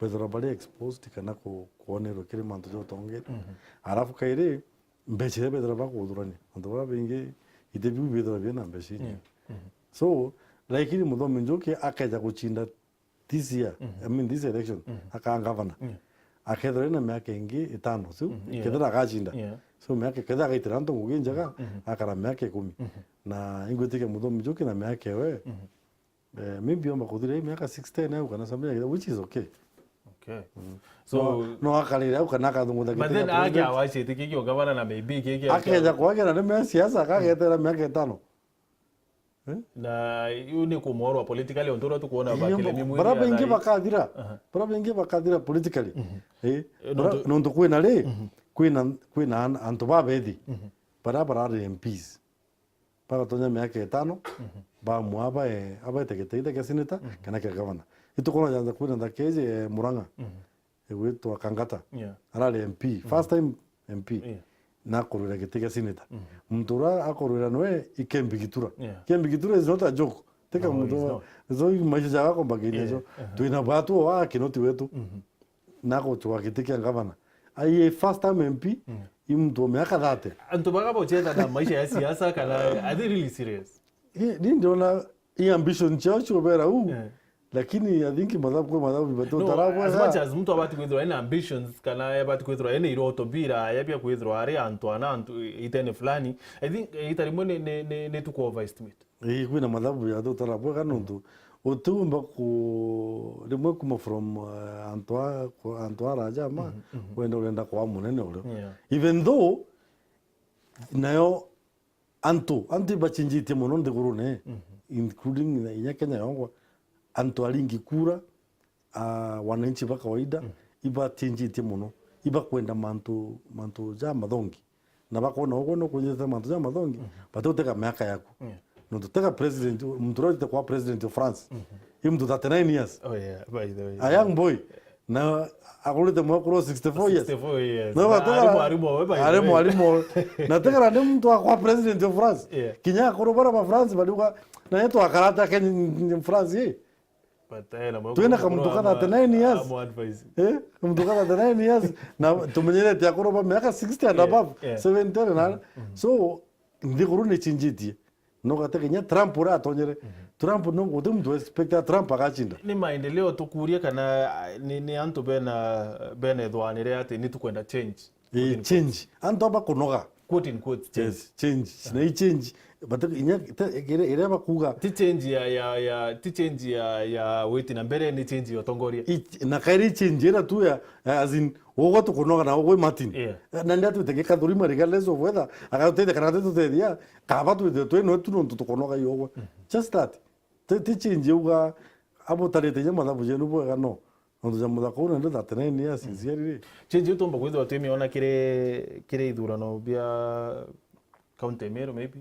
bethirwa bari exposed kana ku-, kwonerwa kiri mantu ja utongeria. Mhm. Alafu kairi, mbeca iria bethirwa bakuthurania. Antu baria baingi, iti biu bithirwa bina mbeca inyingi. Yeah. Mhm. So, lakini Muthomi Njuki akeja gucinda this year, mhm, I mean this election, mhm, akaa governor. Yeah. Akethirwa ena miaka ingi itano, so, mhm, yeah, kethira agacinda. Yeah. So, miaka, kethira agaitira antu ngugi njega, mhm, akara miaka ikumi. Mhm. Na ingwitikia Muthomi Njuki na miaka ewe, mhm. Eh, maybe omba kuthira hii miaka six ten au kana something like that, which is okay. Okay. Mm. So, no, no akarire au kana akathungutha giti kia president. But then ake awachite kiki ugavana na maybe kiki akeja kwagera ni me siasa, akagetera miaka itano. Eh? Na iu ni kumorwa politically, ontu uria tukuona bakile mimwe bara baingi bakathira. Aha. Bara baingi bakathira politically. Mhm. Eh, eh, bara, nontu, nontu kwina ri, mhm, kwina, kwina an-, antu babethi. Mhm. Bara barari M Ps. Bagatonya miaka itano, mhm, bamua abae-, abaete giti either kia senator, mhm, kana kia governor. Itukwona janja kwina nthaka iji, eh, Murang'a, mhm, igwitwa Kangata. Yeah. Arari M P, mhm, first time M P. Yeah. Na akurwira giti kia senator. Mhm. Muntu uria akurwira nwe Ikembi Gitura. Yeah. Ikembi Gitura is not a joke. Tika muntu, no, it's not. So maisha jaga komba kinya, yeah, so. Uh-huh. Twina batu wa Kinoti wetu. Mhm. na agochukua giti kia ngavana. Aye first time M P, mm, i muntu wa miaka thirty. Antu baga bochetha na maisha ya siasa kana, are they really serious? Ni, ni ndiona i ambition ciao ciubera u. Eh. Lakini I think mathabu, kwi mathabu batu. No, tarabwa as much as muntu abati kwithirwa ena ambitions kana abati kwithirwa ena iroto bira ya bia kwithirwa ari antu ana antu itene fulani, I think, eh, ita rimwe ni, ni, ni, ni tuku overestimate. Ii, kwina mathabu ya tutarabwega nontu utiumba ku-, rimwe kuma from, eh, antu a, ku-, antu araja ma, mhm, mhm, wenda urenda kwa munene urio. Yeah. Even though nayo antu, antu ibachinjitie mono nthigurune, mhm, including na inya Kenya yongwa, antu aringi kura, a, wananchi ba kawaida, mm, ibachinjitie mono, ibakwenda mantu, mantu ja mathongi. Na bakona ugwe nukwinjite mantu ja mathongi, mhm, but utega miaka yaku. Yeah. Nontu tega president, muntu uria urite kwa president of France, mhm, i muntu thirty-nine years. Oh, yeah, by the way. A young boy. Na akurite mwekuru wa sixty-four years. Sixty-four years. Na ari mwarimu owe, by the way. Ari mwarimu owe. Na tegera ni muntu akwa president of France. Yeah. Kinya akuru bara ba France bariuga, na yetu akarata Kenya, France, eh. But, eh, na mwe twina kamuntu ka thirty-nine years. Amu advice. Eh? Kamuntu ka thirty-nine years. Na tumenyerete akuru ba miaka sixty and, yeah, above, yeah, seventy na. Mm-hmm. So, nthiguru ni chinjitie. No gate kinya Trump uria atonyere. Mm-hmm. Trump no, guti muntu expect Trump agachinda. Ni maendeleo tukuria kana, ah, ni, ni antu bena, bena ithwanire ati ni tukwenda change? Eh, quote in quotes. Change. Antu aba kunoga. Quote in quotes, change. Yes, change. Aha. Na i change. But inya te-, ire-, iria bakuga. Ti change ya, ya, ya, ti change ya, ya witi na mbere, ni change ya utongoria. I-, na kairi change ira tu ya, ya, as in, ugwe tukunoga na ugwe Martin. Yeah. Na ndia twite gikathuri mariga less of whether, akatutethia kana atitutethia, kaba twite twino tu nontu tukunoga i ugwe. Mhm. Just that. Ti, ti change uga, abo tarite inya mathabu jenu bwega no. Nontu ja muthaka uu nandi thirty-nine years, mm, inciari ri. Change iu tumba kwithirwa twimiona kiri, kiri ithurano bia county ya Meru, maybe?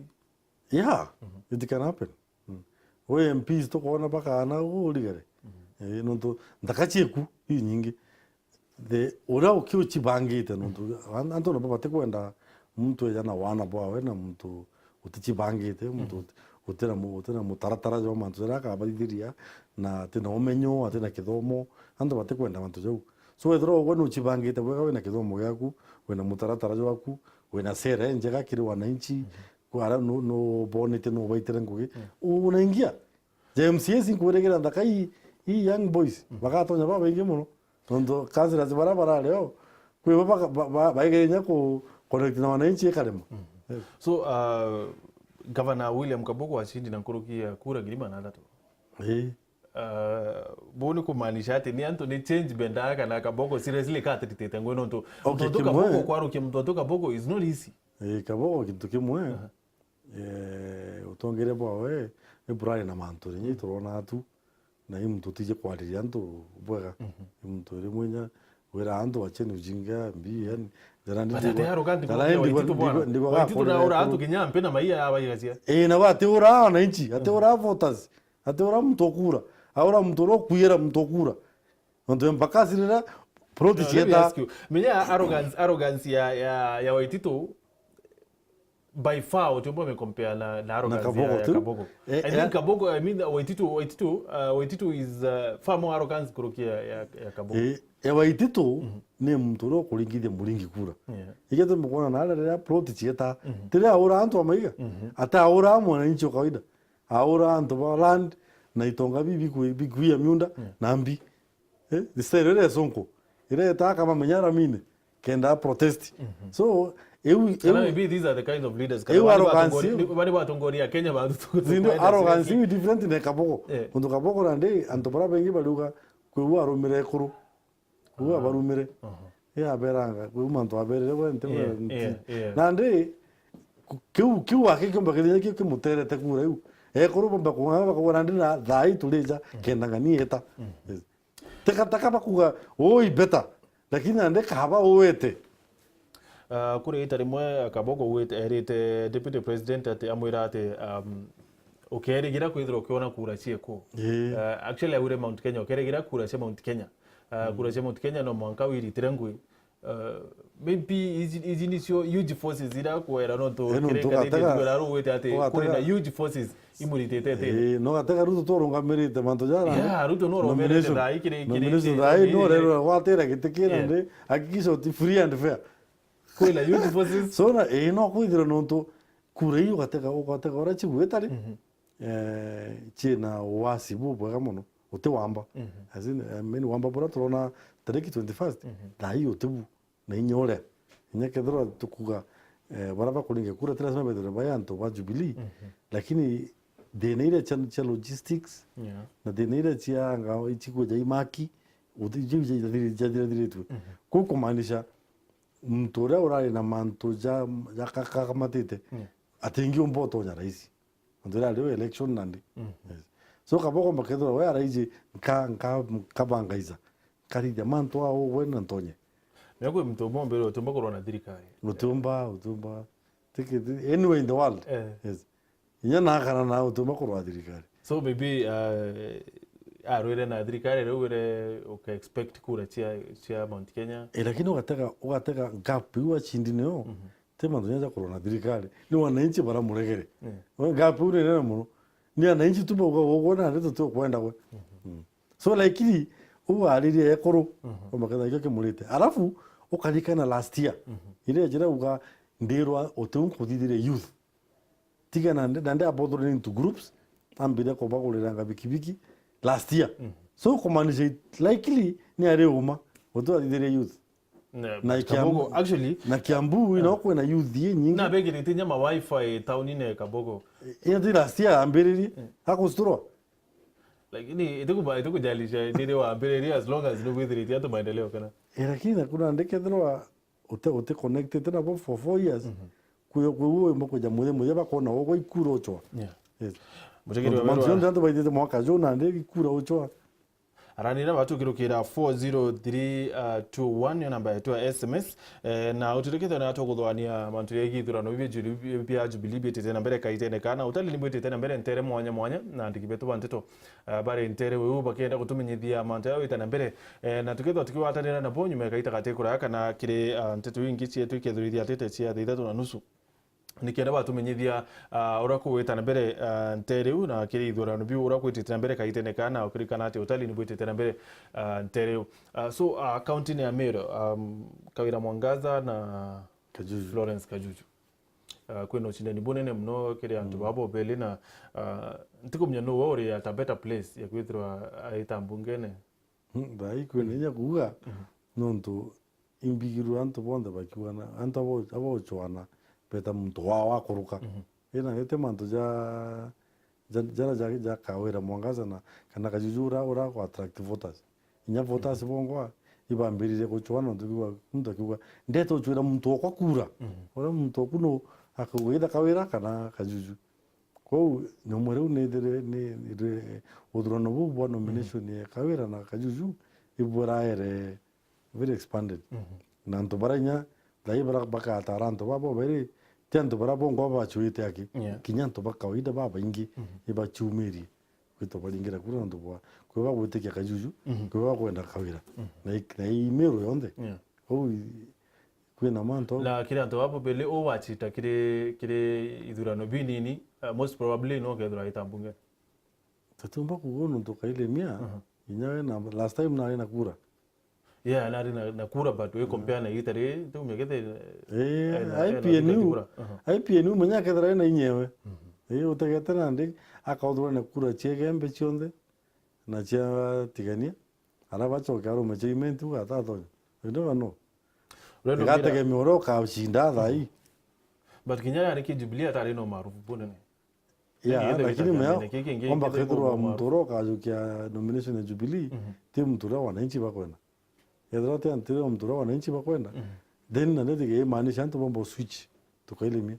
Yeah, mhm, it can happen. Mm. We M Ps tukoona bakaana uu urigere. Mhm. Eh, nontu nthaka cieku inyingi. The, uria ukiucibangite, nontu an-, antu nabo batikwenda muntu eja na wana bwawe na muntu uticibangite, muntu, mhm, uti-, utina mu-, utina mutaratara jwa mantu jaria akabathithiria, na atina umenyo, atina kithomo, antu batikwenda mantu jau. So, wethirwa ugwe nucibangite bwega, wina kithomo giaku, wina mutaratara jwaku, wina sera injega kiri wananchi, mhm, kwara nu-, nubonetie, nubaitire ngugi, mm, unaingia. Ja M C As inkwirigira nthaka ii, ii young boys, mm, bagatonya babaingi mono. Nontu councillors baria barari o, kwi bo baka-, ba-, ba-, baigere inya ku connect na wananchi ikarema. Mm. Eh. So, uh, Governor William Kabogo acindi na nkuruki ya kura ngiri magana athatu. Ii. Uh, buu ni kumaanisha ati ni antu ni change bendaa kana Kabogo seriously ka atiritite ngugi nontu, okay, muntu kimwe. Kabogo, kwarukia muntu atu Kabogo is not easy. Ii, Kabogo gintu kimwe. Aha. Eh, utongeria bwawe ni burari na mantu, inya turona atu, na i muntu utiji kwariria antu bwega. Mhm. I muntu uri mwinya wira antu wacheni ujinga mbi, yani, jara ndi. But ati ndigwa-, arrogant jara kurukia ndigwa-, Waititu bwana. Ndigwa-, ndigwa Waititu na gakorera ura antu kuru. Kinya mpe na maia ya baigacia. Eh, na ati ura wananchi, ati ura voters, ati ura muntu ukura, aura muntu ura ukuyira muntu ukura. Nontu mpaka asirira plot. No, let me cieta. Ask you. Menya arrogance, arrogance ya, ya, ya Waititu by far utiumba me compare na, na arrogance ya, Kabogo ya tu. Kabogo. Eh, I think eh. Kabogo, I mean, Waititu, Waititu, uh, Waititu is, uh, far more arrogance kurukia ya, ya, ya Kabogo. Eh, ya Waititu, mhm, ni muntu uria ukuringithia muringi kura. Yeah. Igia tumukona na riria plot cieta. Mhm. Tiri aura antu amaiga. Mhm. Ata aura mwananchi wa kawaida. Aura antu ba land na itonga bibi bikui-, bikuia miunda, yeah, na mbi. Eh, the style iria ya Sonko, iria etaa kama menya ramine, kenda protest. Mhm. So, eu, kana eu, maybe these are the kinds of leaders. Kana eu bari arrogance, batongori-, eu, ni, bari batongoria Kenya bathu tu-, tu-, ndio, kwenda arrogance siasa. Iu different na Kabogo. Eh. Nontu Kabogo nandi, antu bara bengi bariuga, kwi u arumire ekuru. Kwi u, aha, abarumire. Aha. Ye aberanga, kwi u mantu aberire we nti, yeah, we nti. Yeah, yeah. Nandi, ku-, kiu, kiu aki kiumba kithenya kiu kimuterete kura iu. Ekuru bomba kung'ang'a bakauga nandi na thaa ii turija, mm, kenda ng'ani eta. Mm. Yes. Teka, taka bakuga, "Oi, better." Lakini nandi kaba uwete. Ah, kuri ita rimwe, Kabogo uwete, erite Deputy President ati, amwira ati, um, ukerigira kwithirwa ukiona kura cieku. Ii. Ah, actually, aure Mount Kenya, ukerigira kura cia Mount Kenya. Ah, mm, kura cia Mount Kenya no mwanka wiritire ngui. Uh, maybe iji, iji nicio huge forces ira kwera nontu Eh, nontu kirenga gatega, thigura rugwite ati ugatega kuri na huge forces imuritite tene. Eh, no gatega Ruto turungamirite mantu jara. Yeah, Ruto no urungamirite nomination, thaa ii kiri, kiri, nomination kiri, thaa ii, kiri, no kiri. Rero gwatira giti kina Yeah. ndi, hakikisha uti free and fair. Kwina huge forces. So na, eh, no kwithira nontu kura ii ugatega, ugatega uria cigwita ri. Mhm. Eh, ciina wasi bubwega mono, uti wamba. Mhm. As in, I mean, wamba buria turona tariki twenty-first, Mhm. thaa ii uti bu, na inya uria. Inya kethirwa tukuga, eh, baria bakuringia kura, ti lazima bethirwe bai antu ba Jubilee, Mhm. lakini thina iria cia, cia logistics, Yeah. na thina iria cia nga, ici kwija imaki, uti, iu cia, cia, cia, ciathiritwe. Mhm. Kuu kumaanisha, muntu uria urari na mantu ja, ja ka-, kakamatite, Yeah. atingiumba utonya raisi. Nontu ira riu election nandi. Mm. Yes. So, kaba ugomba kethirwa we araiji nka, nka, nkabangaiza. Nkarithia mantu aa ugwe na ntonye. Mea kwi muntu umwe umbire utiumba kurwa na thirikari. Utiumba, utiumba. Take it anywhere in the world. Eh. Yes. Inya nakana na utiumba kurwa na thirikari. So maybe, uh, arwire na thirikari riu wire uka expect kura cia, cia Mount Kenya. Eh, lakini ugatega, ugatega gap iu acindi nio. Mhm. Ti mantu ja kurwa na thirikari. Ni wananchi baramuregere. Mm. We ngapi uri nene muno. Ni wananchi tu bauga, "Uguo nandi tutiukwenda gwe." Mhm. Mm. So, likely, ugaririe ekuru, Mhm. umaketha ikio kimurite. Arafu, ukarikana last year. Mhm. Iria njira uga, ndirwa utiu nkuthithire youth. Tiga nandi, nandi abothorere into groups, ambire kubaguriranga bikibiki last year. Mhm. So, kumaanisha likely, ni ari uma, utiu athithirie youth. Na Na Kiambu, Kabogo, actually, na Kiambu, ino kwina youth inyingi. Na begirite nyama wifi taunine Kabogo. Iyo ti last year ambiririe, Mm. akusturwa. Lakini itiku-, itikujalisha nini wambiririe as long as nugwithiritie atu maendeleo kana. Eh, lakini na kuna ndikethirwa uti, uti connected nabo for four years. Mhm. Kuyo, kuyo imba kuja muthia, muthia bakona ugwe ikura uchwa. Yeah. Yes. Mutegeri wa mantu Merwa. Yonthe antu baithite mwaka juu nandi ikura uchwa. Aranira batukirukira four zero three two one, niyo namba yetu ya S M S. Eh, na uturekete na tuguthwania mantu ya githurano bibia Jubilee, bia Jubilee bitite na mbere kaitene kana utali ni bwitite na mbere ntere mwanya mwanya, na andiki betu ba nteto, eh, bari ntere weu bakienda gutumenyithia mantu ya wita na mbere. Eh, na tukethwa tukiwatanira nabo nyuma ya kaita gati kuraya kana kiri, ah, nteto ingi cietu ikethurithia atete cia thaa ithatu na nusu. Nikenda batumenyithia, ah, uria kugwita na mbere, ah, ntere iu, na kiri ithurano biu uria gwitite na mbere kaitene kana, ukirikana ati utali ni bwitite na mbere, ah, ntere iu. Ah, so, ah, kaunti-ini ya Meru, um, Kawira Mwangaza na Kajuju. Florence Kajuju. Ah, kwina ucindani bunene muno kiri antu Mm. baba beli na, ah, ntikumenya nuu uri at a better place ya kwithirwa aita mbungene. Hmm, thaa ii kwina inya kuuga, Mhm. nontu imbigirwe antu bonthe bakiugana, antu abo, abo uchwana beta muntu wao akuruka. Mhm. Ina gete mantu ja, ja, jara ja, ja Kawira Mwangaza na, kana Kajuju ura, ura ku attract voters. Inya voters Mhm. bongwa, ibambiririe guchwana nontu kiuga, muntu akiuga, "Ndete uchwira muntu okwa kura." Mhm. Ura muntu oku no, akauga either Kawira kana Kajuju. Kwou, nyomwe riu nithire, ni, ni, uthurano buu bwa nomination Mhm. ya Kawira na Kajuju, ibwiraere very expanded. Mhm. Na antu bara inya, thai bara bakatara antu babo bairi, ti antu bara bongwa babachuite aki, Yeah. kinya antu ba kawaida babaingi, Mhm. ibachumirie. Kwitwa baringira kura antu bwa, kwi bagwitikia Kajuju, Mhm. kwi bakwenda Kawira. Mhm. Na i, na i Meru yonthe. Yeah. Kwou i, kwina mantu. Na kiri antu babo beli, u wachita kiri, kiri ithurano binini, uh, most probably no kethirwa aita mbunge. Tatiumba kuuga nontu kailemia, Mhm. inya we na, last time nari na kura. Yeah, nari na, na kura, but we compare na igita ri, tiumia kete, Eh, eh, na, eh, na I P N U, kura. Mhm. I P N U menya kethira ena inyewe. Mhm. Eh, utegete nandi, akauthurwa na kura cia Igembe cionthe, na cia Tigania, ara bacoke arume cia Imenti ugatatonya. You never know. Igategemea uria ukacinda thaa ii. But kinya yari ki Jubilee atari na umaarufu bunene. Yeah, lakini mea, omba kethirwa muntu uria ukajukia nomination ya Jubilee, ti muntu uria wananchi bakwenda. Ethirwa ti antu uria muntu uria wananchi bakwenda, then na ndio imaanisha antu bomba switch, tukailemia.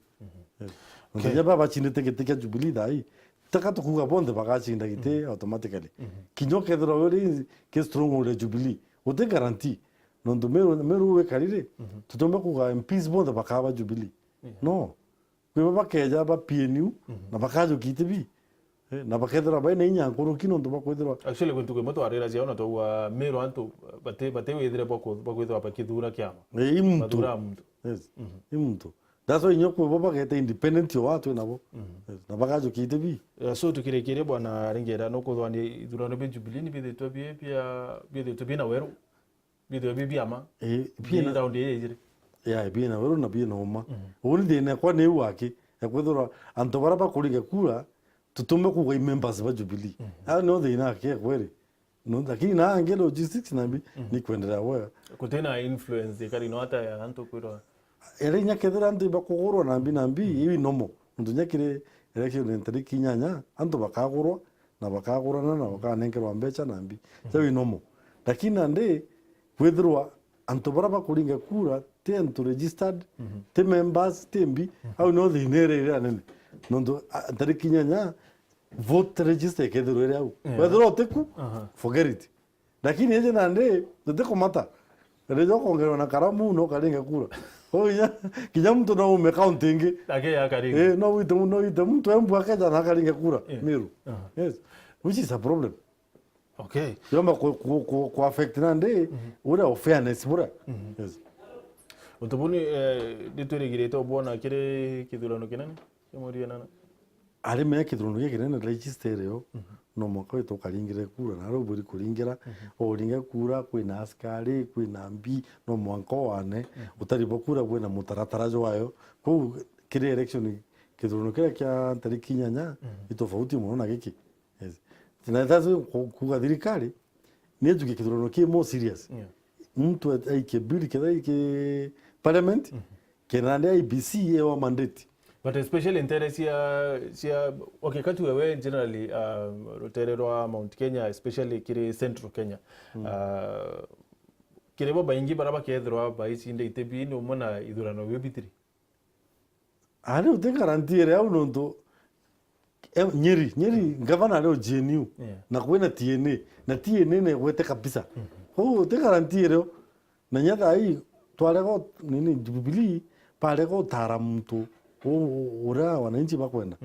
Yes. Nontu kinya baba bachindite giti kia Jubilee thaa ii, taka tukuga bonthe bagacinda giti automatically. Kinya ukethirwa uri ki stronghold ya Jubilee, uti guarantee. Nontu Meru, Meru wikarire, tutiumba kuga M Ps bonthe bakaba Jubilee. No. Kwi ba bakeja ba P N U, na bakajukia iti bi. Eh, na bakethirwa baina inya nkuruki nontu bakwithirwa. Actually, kwi ntuku imwe twarira ciao na twaua Meru antu bati-, batiwithire bwa ku-, bwa kwithirwa bakithura kiama. Eh, i muntu. Bathura muntu. Yes. I muntu. That's why inya kwi bo bageta independent o watu nabo. Yes. Na bagajukia ite bi. Eh, so tukirikiria bwana Ringera, nukuthwania ithurano bia Jubilee ni bithitwe bi-, bia, bithitwe bina weru. Bithirwe bi biama. Eh, bi na round ii ijiri. Ya, bi na weru na bi na uma. Uu ni thina kwa ni waki. Ya kwithirwa antu bara bakuringa kura, tutume kuga i members ba Jubilee. Au no thina ke kweri. No, lakini na ange logistics na bi ni kwendelea wega. Kutina influence ikari no ata ya antu kwirwa. Ere inya kethira antu ibakugurwa na mbi na mbi, iu nomo. Nontu inya kiri election ntariki inyanya, antu bakagurwa, na bakagurana, na bakanenkerwa mbecha na mbi. Jau i nomo. Lakini nandi, kwithirwa antu bara bakuringa kura, ti antu registered, ti members, ti mbi, au no thina iria iria nene. Nontu, a, ntariki inyanya, vote register ikethirwa iri au. Wethirwa utiku, forget it. Lakini iji nandi, tutikumata. Rija ukongerwa na karamu, no karinge kura. Kwou kinya, kinya muntu no aume county ingi. Ake ya karinge. Eh, no wite, no wite muntu embu akeja na akaringe kura. Miru. Yes. Which is a problem. Okay. Yomba ku, ku, ku, ku affect nandi, uria fairness buria. Yes. Untu buni, eh, nitwirigirite ubwona kiri kithurano kinene kia mweri enana. Ari menya kithurano gikinene register iri yo, no mwanka wite ukaringire kura, na ari ubwiri kuringira, uringe kura, kwina askari, kwina mbi, no mwanka uane, utari bo kura kwina mutaratara jwayo. Kwou kiri election, kithurano kiria kia ntariki inyanya, i tofauti mono na giki. Yes. Na that's why ku-, kuga thirikari, ni ejukie kithurano ki more serious. Yeah. Muntu a-, aikie bill, ketha aikie parliament, kenda nandi I E B C ewa mandate. But especially ntere cia, cia, okay, kati wewe generally, um, rutere rwa Mount Kenya, especially kiri Central Kenya. Uh, kiri bo baingi bara bakethirwa baicinda ite bi ni umwe na ithurano biu bitiri. Ari uti guarantee iri au nontu, eh, Nyeri, Nyeri, ngavana ari o G N U, yeah, na kwina T N A, na T N A ni igwete kabisa. Kwou uti guarantee iri o. Na inya thaa ii twarega u-, nini, Jubilee, barega utara muntu u-, u-, uria wananchi bakwenda.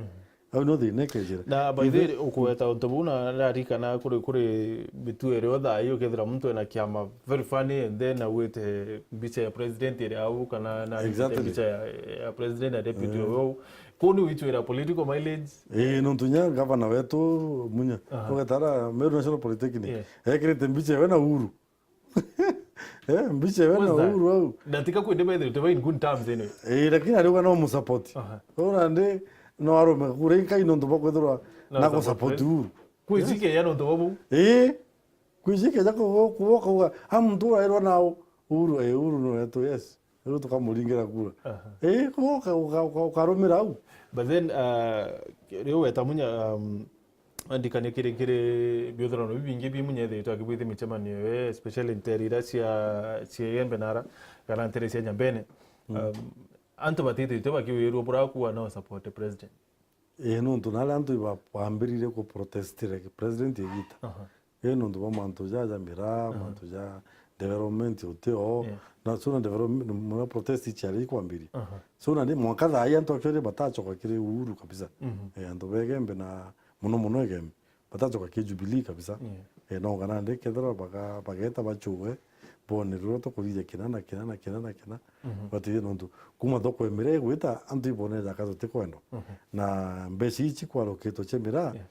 Au no thina ikejira. Na by the way, ukuweta untu buu na ndarikana kuri, kuri mituo iria thaa ii ukethira muntu ena kiama very funny and then auite mbicha ya president iria au kana na exactly, mbicha ya, ya president na deputy, yeah, uyu. Kuu ni witwira political mileage. Ii, nontu inya gavana wetu Munya, aha, ugetara Meru National Polytechnic, yeah, ekirite mbicha yawe na Uhuru. Eh, mbicha we na Uhuru au. Na tika kwende bethirite ba in good terms anyway. Eh, lakini ariuga no musupport. Aha. Ura ndi no arume kura inkai nontu bakwithirwa na gusupport Uhuru. Kwicike ya nontu babu. Eh. Kwicike ja ko ko ko a muntu urairwa na Uhuru, eh, Uhuru no wetu, yes. Riu tukamuringira kura. Aha. Eh, ko ka ukarumira au. But then, uh, riu weta Munya, um, andikania kiri, kiri biuthurano bibingi bi Munya ethirite akibwithia micemanio ye, especially ntere iria cia, cia Igembe nara, kana ntere cia Nyambene. Um, antu batithitwe bakiwirua burakuwa no support president. Ii, nontu naria antu iba-, bambiririe ku protestire president igita. Aha. Ii, nontu bwa mantu ja, ja miraa, aha, mantu ja development utio. Yeah. Na suna development, muna protest ichiari ikwambiria. Aha. Suna ni mwanka thaa ii antu actually batachoka kiri Uhuru kabisa. Mhm. Ii, antu ba Igembe na muno muno Igembe. Batachoka ki Jubilee kabisa. Yeah. Eh, no kana ndi kethira baga-, bageta bachue, bone ruria tukuthithia kina na kina na kina na kina. Mhm. Batithie nontu kuma thoko ya miraa igwita, antu ibone jaka tutikwendwa. Mhm. Na mbeca ici kwarukitwe cia miraa, yeah,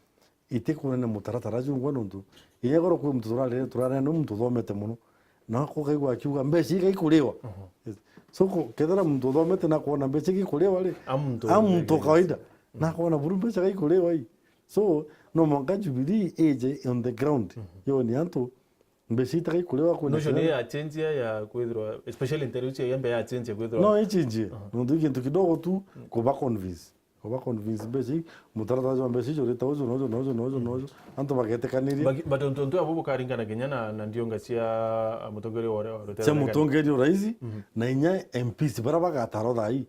itikunene mutaratara jungwa nontu, inya korwo kwi muntu turare-, turarene ni muntu uthomete muno, na ukaigua akiuga, "Mbeca iga ikuriwa." Mhm. Yes. So, ku-, kethira muntu uthomete na kwona mbeca iga ikuriwa ri, a muntu a muntu kawaida, mhm, na kwona buru mbeca iga ikuriwa i. So, no mwanka Jubilee ije on the ground, mhm, yoni antu mbeca itaga ikuriwa kwina. No, ni ya change ya kwithirwa, especially ntere iu cia Igembe ya change ya kwithirwa. No, i change. Aha. Nontu i gintu kidogo tu, mm, kuba convince. Kuba convince mbeca i, mutaratara jwa mbeca icio rita uju, noju, noju, noju, mm, noju. Antu bagetikaniria. But, but untu, untu abu bukaringana kinya na, na ndionga cia, ah, mutongeria wa, wa rutera cia mutongeria o raisi, mhm, na inya M Ps bara bagatara thaa ii.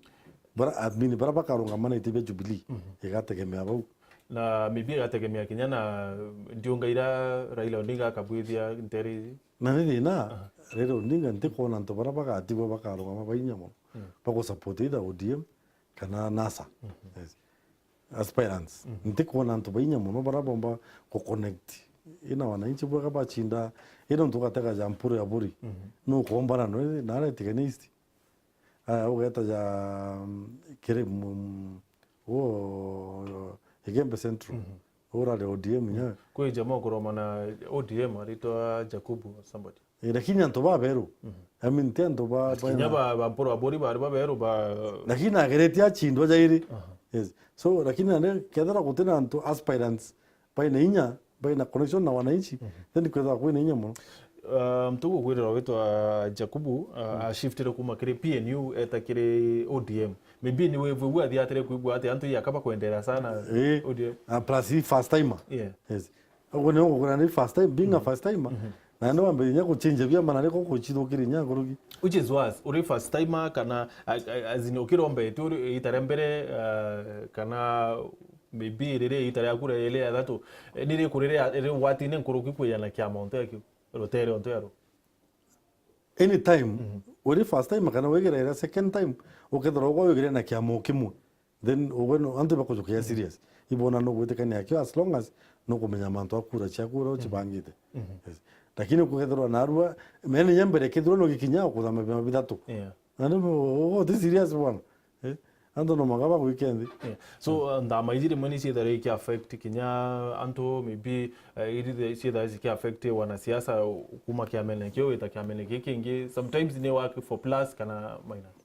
Bara, I mean, bara bakarungama na iti bia Jubilee, mhm, igategemea bau. Na maybe igategemea kinya na ndiunga ira Raila Odinga akabwithia ntere iji. Na ni thina, aha, Raila Odinga ntikwona antu bara bagatigwa bakarungama bainya mono. Mm. Bagusupport either O D M kana NASA. Mhm. Yes. aspirants. Mhm. Ntikwona antu bainya mono baria bomba ku connect ina wananchi bwega bachinda, ina untu gatega ja Mpuru ya Buri. Mhm. Nukombana nwe na Tigania East. Aya, ugeta ja, mm, kiri, mm, uo, Igembe Central. Mhm. Urari O D M nya. Kwi jamaa ukuromana O D M aritwa Jakubu or somebody. Eh, lakini antu baberu. Mhm. I mean, ti antu ba, ba kinya ba, ba Mpuru ya Buri bari baberu ba. Lakini ageretie achindwa jairi. Aha. Yes. So, lakini ande kethira gutina antu aspirants baina inya, baina connection na wananchi, mhm, then kwethira kwina inya mono. Uh, mtugu gwirira witwa Jakubu, uh, mhm, ashiftire kuma kiri P N U eta kiri O D M. Maybe ni wewe athiatire kwigua ati antu yaka bakwendera sana, eh, O D M. Ah, plus he first timer. Yeah. Yes. Uguo ni ugukora ni first time, being a, mhm, first timer. Mhm. Na ni wambe inya guchinja biama na riko guchithukiria inya nkuruki. Which is worse, uri first timer kana, a-, a-, as in, ukirombete uri ita ria mbere, uh, kana maybe riri ita riaku ria iri ya thatu, eh, ni riku riri ya, riri ugwatine nkuruki kwiyana kiama onto ya kiu, rutere onto ya ru? Anytime, mhm, uri first time kana wigira ira second time, ukethirwa ugwa wigire na kiama o kimwe, then ugwe no, antu ibakujukia serious. Ibona no gwitikania kio as long as no kumenya mantu a kura cia kura uchibangite. Mhm. Yes. Lakini kukethirwa narua, mene nya mbere kethirwa no gikinya kuthama bima bithatu. Yeah. Na ni mo, uti serious bwana. Eh? Antu no manga bagwike nthi. Yeah. So, uh, nthama iji rimwe ni ciithagirwa iki affect kinya antu, maybe, uh, iri ciithagirwa ciki affect wanasiasa kuma kiamene kiu wita kiamene giki kingi. Sometimes ni work for plus kana minus.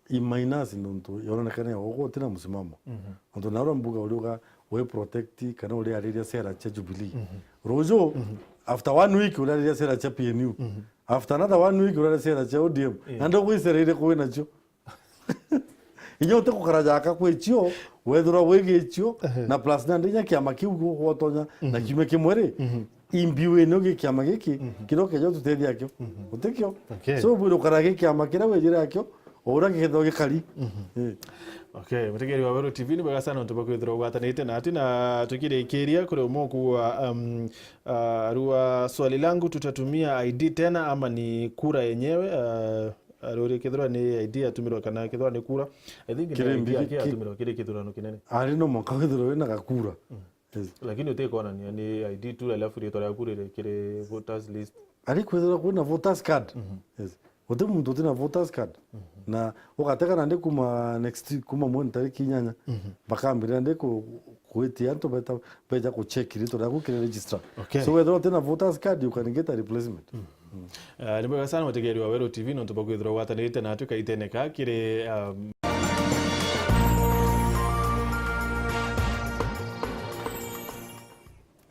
I minus nontu yonekana ya ugu utina musimamo. Mhm. Nontu naura mbuga uriuga we protect kana uriariria sera cia Jubilee. Mhm. Ruju, mhm, after one week uriariria sera cia P N U. Mhm. After another one week uriariria sera cia O D M. Yeah. Na ndugwicera iriku winacio. Inya uti gukara jaka kwi cio, wethirwa wigi cio, ehe, na plus nandi inya kiama kiu gwotonya na, mhm, kiumia kimwe ri, mhm, imbiwini ugi kiama giki, mhm, kiria ukeja ututethia kio. Mhm. Utikio? Okay. So, bwire ukara gi kiama kiria wijire akio, o uria gikethirwa gikari. Mhm. Eh. Okay, mutegeri wa Weru T V, ni bwega sana untu bwa kwithirwa ugwatanite nati, na tukirikiria kuri umwe ukuwa, um, uh, arua swali langu, tutatumia I D tena ama ni kura yenyewe? Uh, Ari uri kethirwa ni I D yatumirwa kana kethirwa ni kura. I think ni I D yake yatumirwa kiri kithurano kinene. Ari no mwanka withirwe wina gakura. Mm. Yes. Lakini utikuonania ni I D tu, alafu ritwa riaku riri kiri voters list. Ari kwithirwa kwina voters card. Mhm. Yes. Uti muntu utina voters card. Mhm. Na ugatega nandi kuma next, kuma mweri tariki inyanya. Mhm. Bakambirira ndi ku-, kwitia antu beta, beja ku check ritwa riaku kiri registrar. Okay. So wethirwa utina voters card, you can get a replacement. Mhm. Ah, ni bwega sana mutegeri wa Weru T V nontu bwa kwithirwa ugwatanirite natwi kaitene ka kiri, um,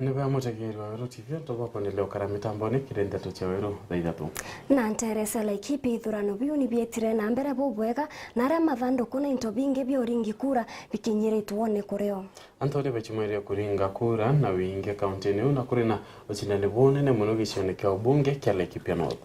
ni bwega mutegeri wa Weru T V nontu bwa kwendelea ukara mitamboni kiri ndeto cia Weru thaa ithatu. Na nteresa Laikipia ithurano biu ni bietire na mbere bubwega, na aria mathanduku na into bingi bia uringi kura bikinyiritwe ni kurio. Antu ni bachimweria kuringa kura na wingi kaunti-ini iu, na kuri na ucindani bunene mono gicione kia ubunge kia Laikipia North.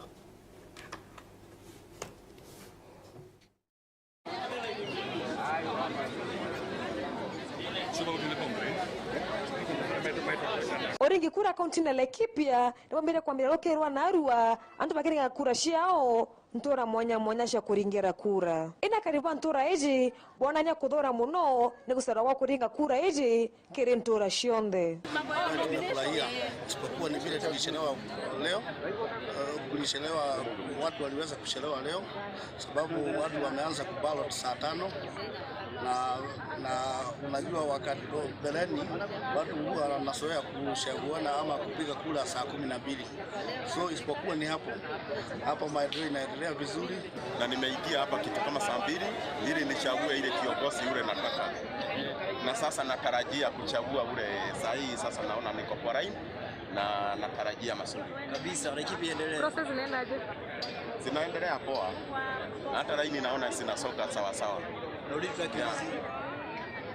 Uringi kura kaunti-ini ya Laikipia ni bwambire kwambira rukiri rwa narua, antu bakiringa kura ciao ntura mwanya mwanya cia kuringira kura. Ina karibu ba ntura iji boonania kuthura mono ni gucerwa gwa kuringa kura iji kiri ntura cionthe. Tumefurahia, isipokuwa ni vile tulichelewa leo. Eh, kulichelewa, watu waliweza kuchelewa leo sababu watu wameanza kuballot saa tano, na, na unajua wakati mbeleni watu huwa wanazoea kuchaguana ama kupiga kura saa kumi na mbili. So, isipokuwa ni hapo. Hapo maendeleo inaendelea vizuri. Na nimeingia hapa kitu kama saa mbili ili nichague ile kiongozi yule nataka. Na sasa natarajia kuchagua ule saa hii, sasa naona niko kwa line na natarajia mazuri. Kabisa, na ikipi endelee? Process inaendaje? Zinaendelea poa. Na hata line naona zinasonga sawa sawa. Na ulitu ya kiasi.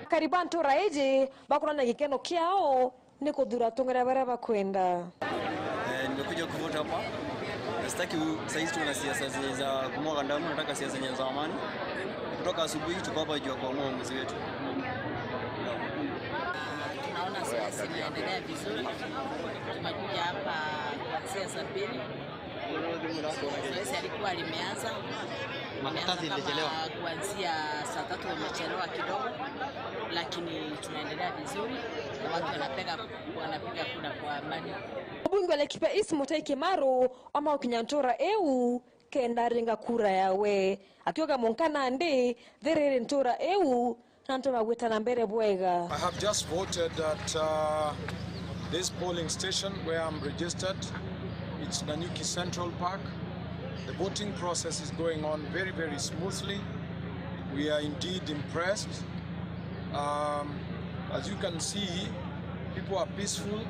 Karibu ntura iji, bakurana gikeno kiao. Ni kuthura atong'eria baria bakwenda. Eh, nimekuja kuvote hapa. Na sitaki u-, saizi tuwe na siasa zi-, za kumwaga damu, nataka siasa zenye za amani. Kutoka asubuhi tuko hapa juu ya kuamua uamuzi wetu. Tunaona siasa inaendelea vizuri. Tumekuja hapa kuanzia saa mbili. Zoezi alikuwa limeanza. Makaratasi ilichelewa. Kuanzia saa tatu wamechelewa kidogo. Lakini tunaendelea vizuri na watu wanapiga, wanapiga kura kwa amani. Mbunge wa Laikipia East Mutahi Kimaru ooma gukinya ntuura iu kenda aringa kura yawe, akiuga mwanka nandi thiriri ntuura iu na antu bagwita na mbere bwega. I have just voted at, uh, this polling station where I'm registered. It's Nanyuki Central Park. The voting process is going on very, very smoothly. We are indeed impressed. Um, as you can see, people are peaceful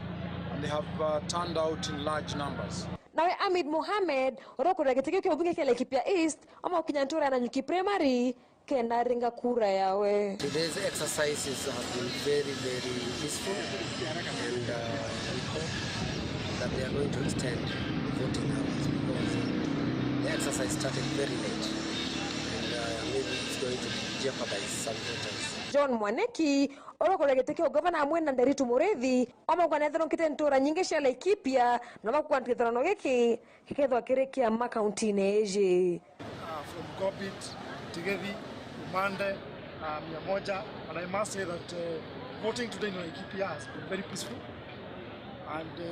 and they have, uh, turned out in large numbers. Nawe Ahmed Mohamed, uria ukuria giti kiu kia ubunge kia Laikipia East, ooma gukinya ntuura ya Nanyuki Primary, kenda aringa kura yawe. Today's exercises have been very, very peaceful, and, uh, we hope that they are going to extend the voting hours because the exercise started very late, and, uh, maybe it's going to jeopardize some voters. John Mwaniki, uria ukuria giti kia ugavana amwe na Nderitu Muriithi, ooma kuuga neethirwa nkite ntuura nyingi cia Laikipia, na ooma kuuga githurano giki gikethirwa kiri kia ma kauntiine iji. Uh, from Gobit, Tigethi, Umande, uh, Mia Moja, and I must say that, uh, voting today in Laikipia has been very peaceful, and, uh,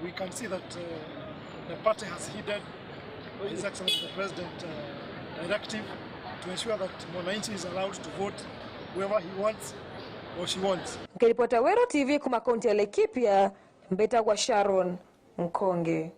we can see that, uh, the party has heeded His Excellency the President, uh, directive to ensure that mwananchi is allowed to vote whoever he wants or she wants. Nkiripota Weru T V kuuma kaunti ya Laikipia, mbitagwa Sharon Nkonge.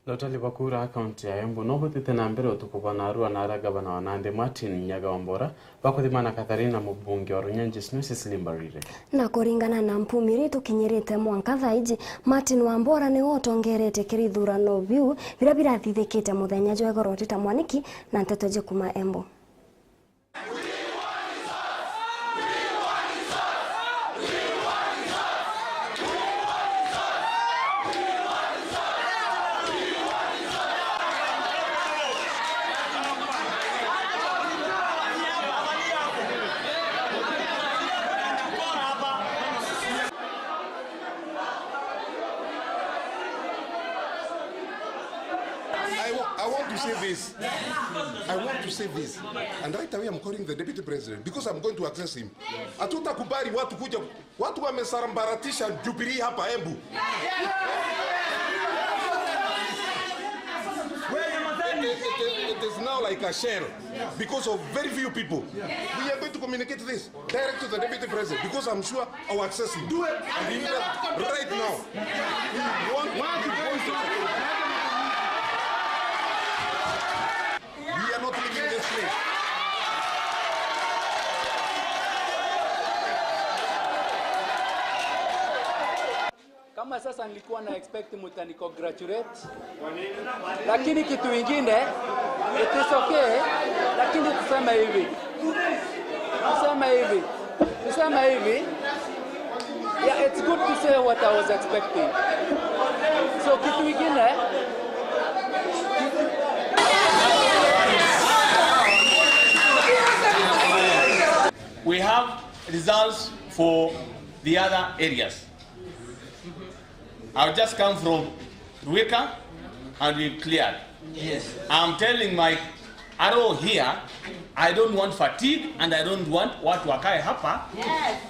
Na utari bwa kura kaunti ya Embu no butite na mbere utuku bwa narua, na ara gavana wa Nandi Martin Nyaga Wambora bakuthimana Katharina, mubunge wa Runyenjes Moses Limbarire. Na kuringana na mpumi iria itukinyirite mwanka thaa iji, Martin Wambora niwe utongeretie kiri ithurano biu biria birathithikite muthenya jwa igoro. Rita Mwaniki na nteto iji kuuma Embu. I wa-, I want to say this. I want to say this. And right away, I'm calling the deputy president because I'm going to access him. Hatutakubali watu kuja, watu wamesambaratisha Jubilee hapa Embu. It, it, it, it is now like a shell because of very few people. We are going to communicate this direct to the deputy president because I'm sure I'll access him. Do it. And he will right now. We want to go to, we are not leaving this place. Kama sasa nilikuwa na expect mtani congratulate, lakini kitu ingine, it is okay, lakini tuseme hivi, tuseme hivi, tuseme hivi, yeah, it's good to say what I was expecting. So kitu ingine, we have results for the other areas. I've just come from Ruika and we've cleared. Yes. I'm telling my R O here, I don't want fatigue and I don't want watu wakae hapa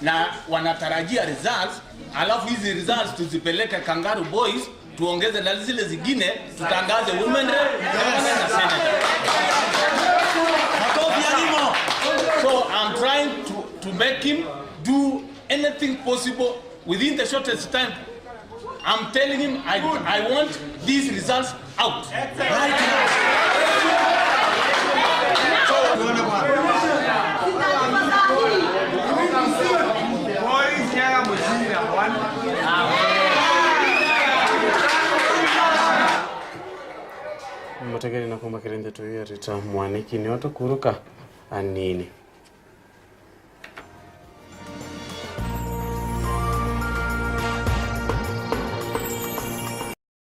na wanatarajia results, alafu hizi results tuzipeleke Kangaroo Boys, tuongeze na zile zingine, tutangaze women rep, governor na senator. Makofi ya Rimo. So I'm trying to, to make him do anything possible within the shortest time. I'm telling him I, I want these results out right now. Mutegeri na kuuma kiri ndeto iu ya Rita Mwaniki, nio tukuruka anini.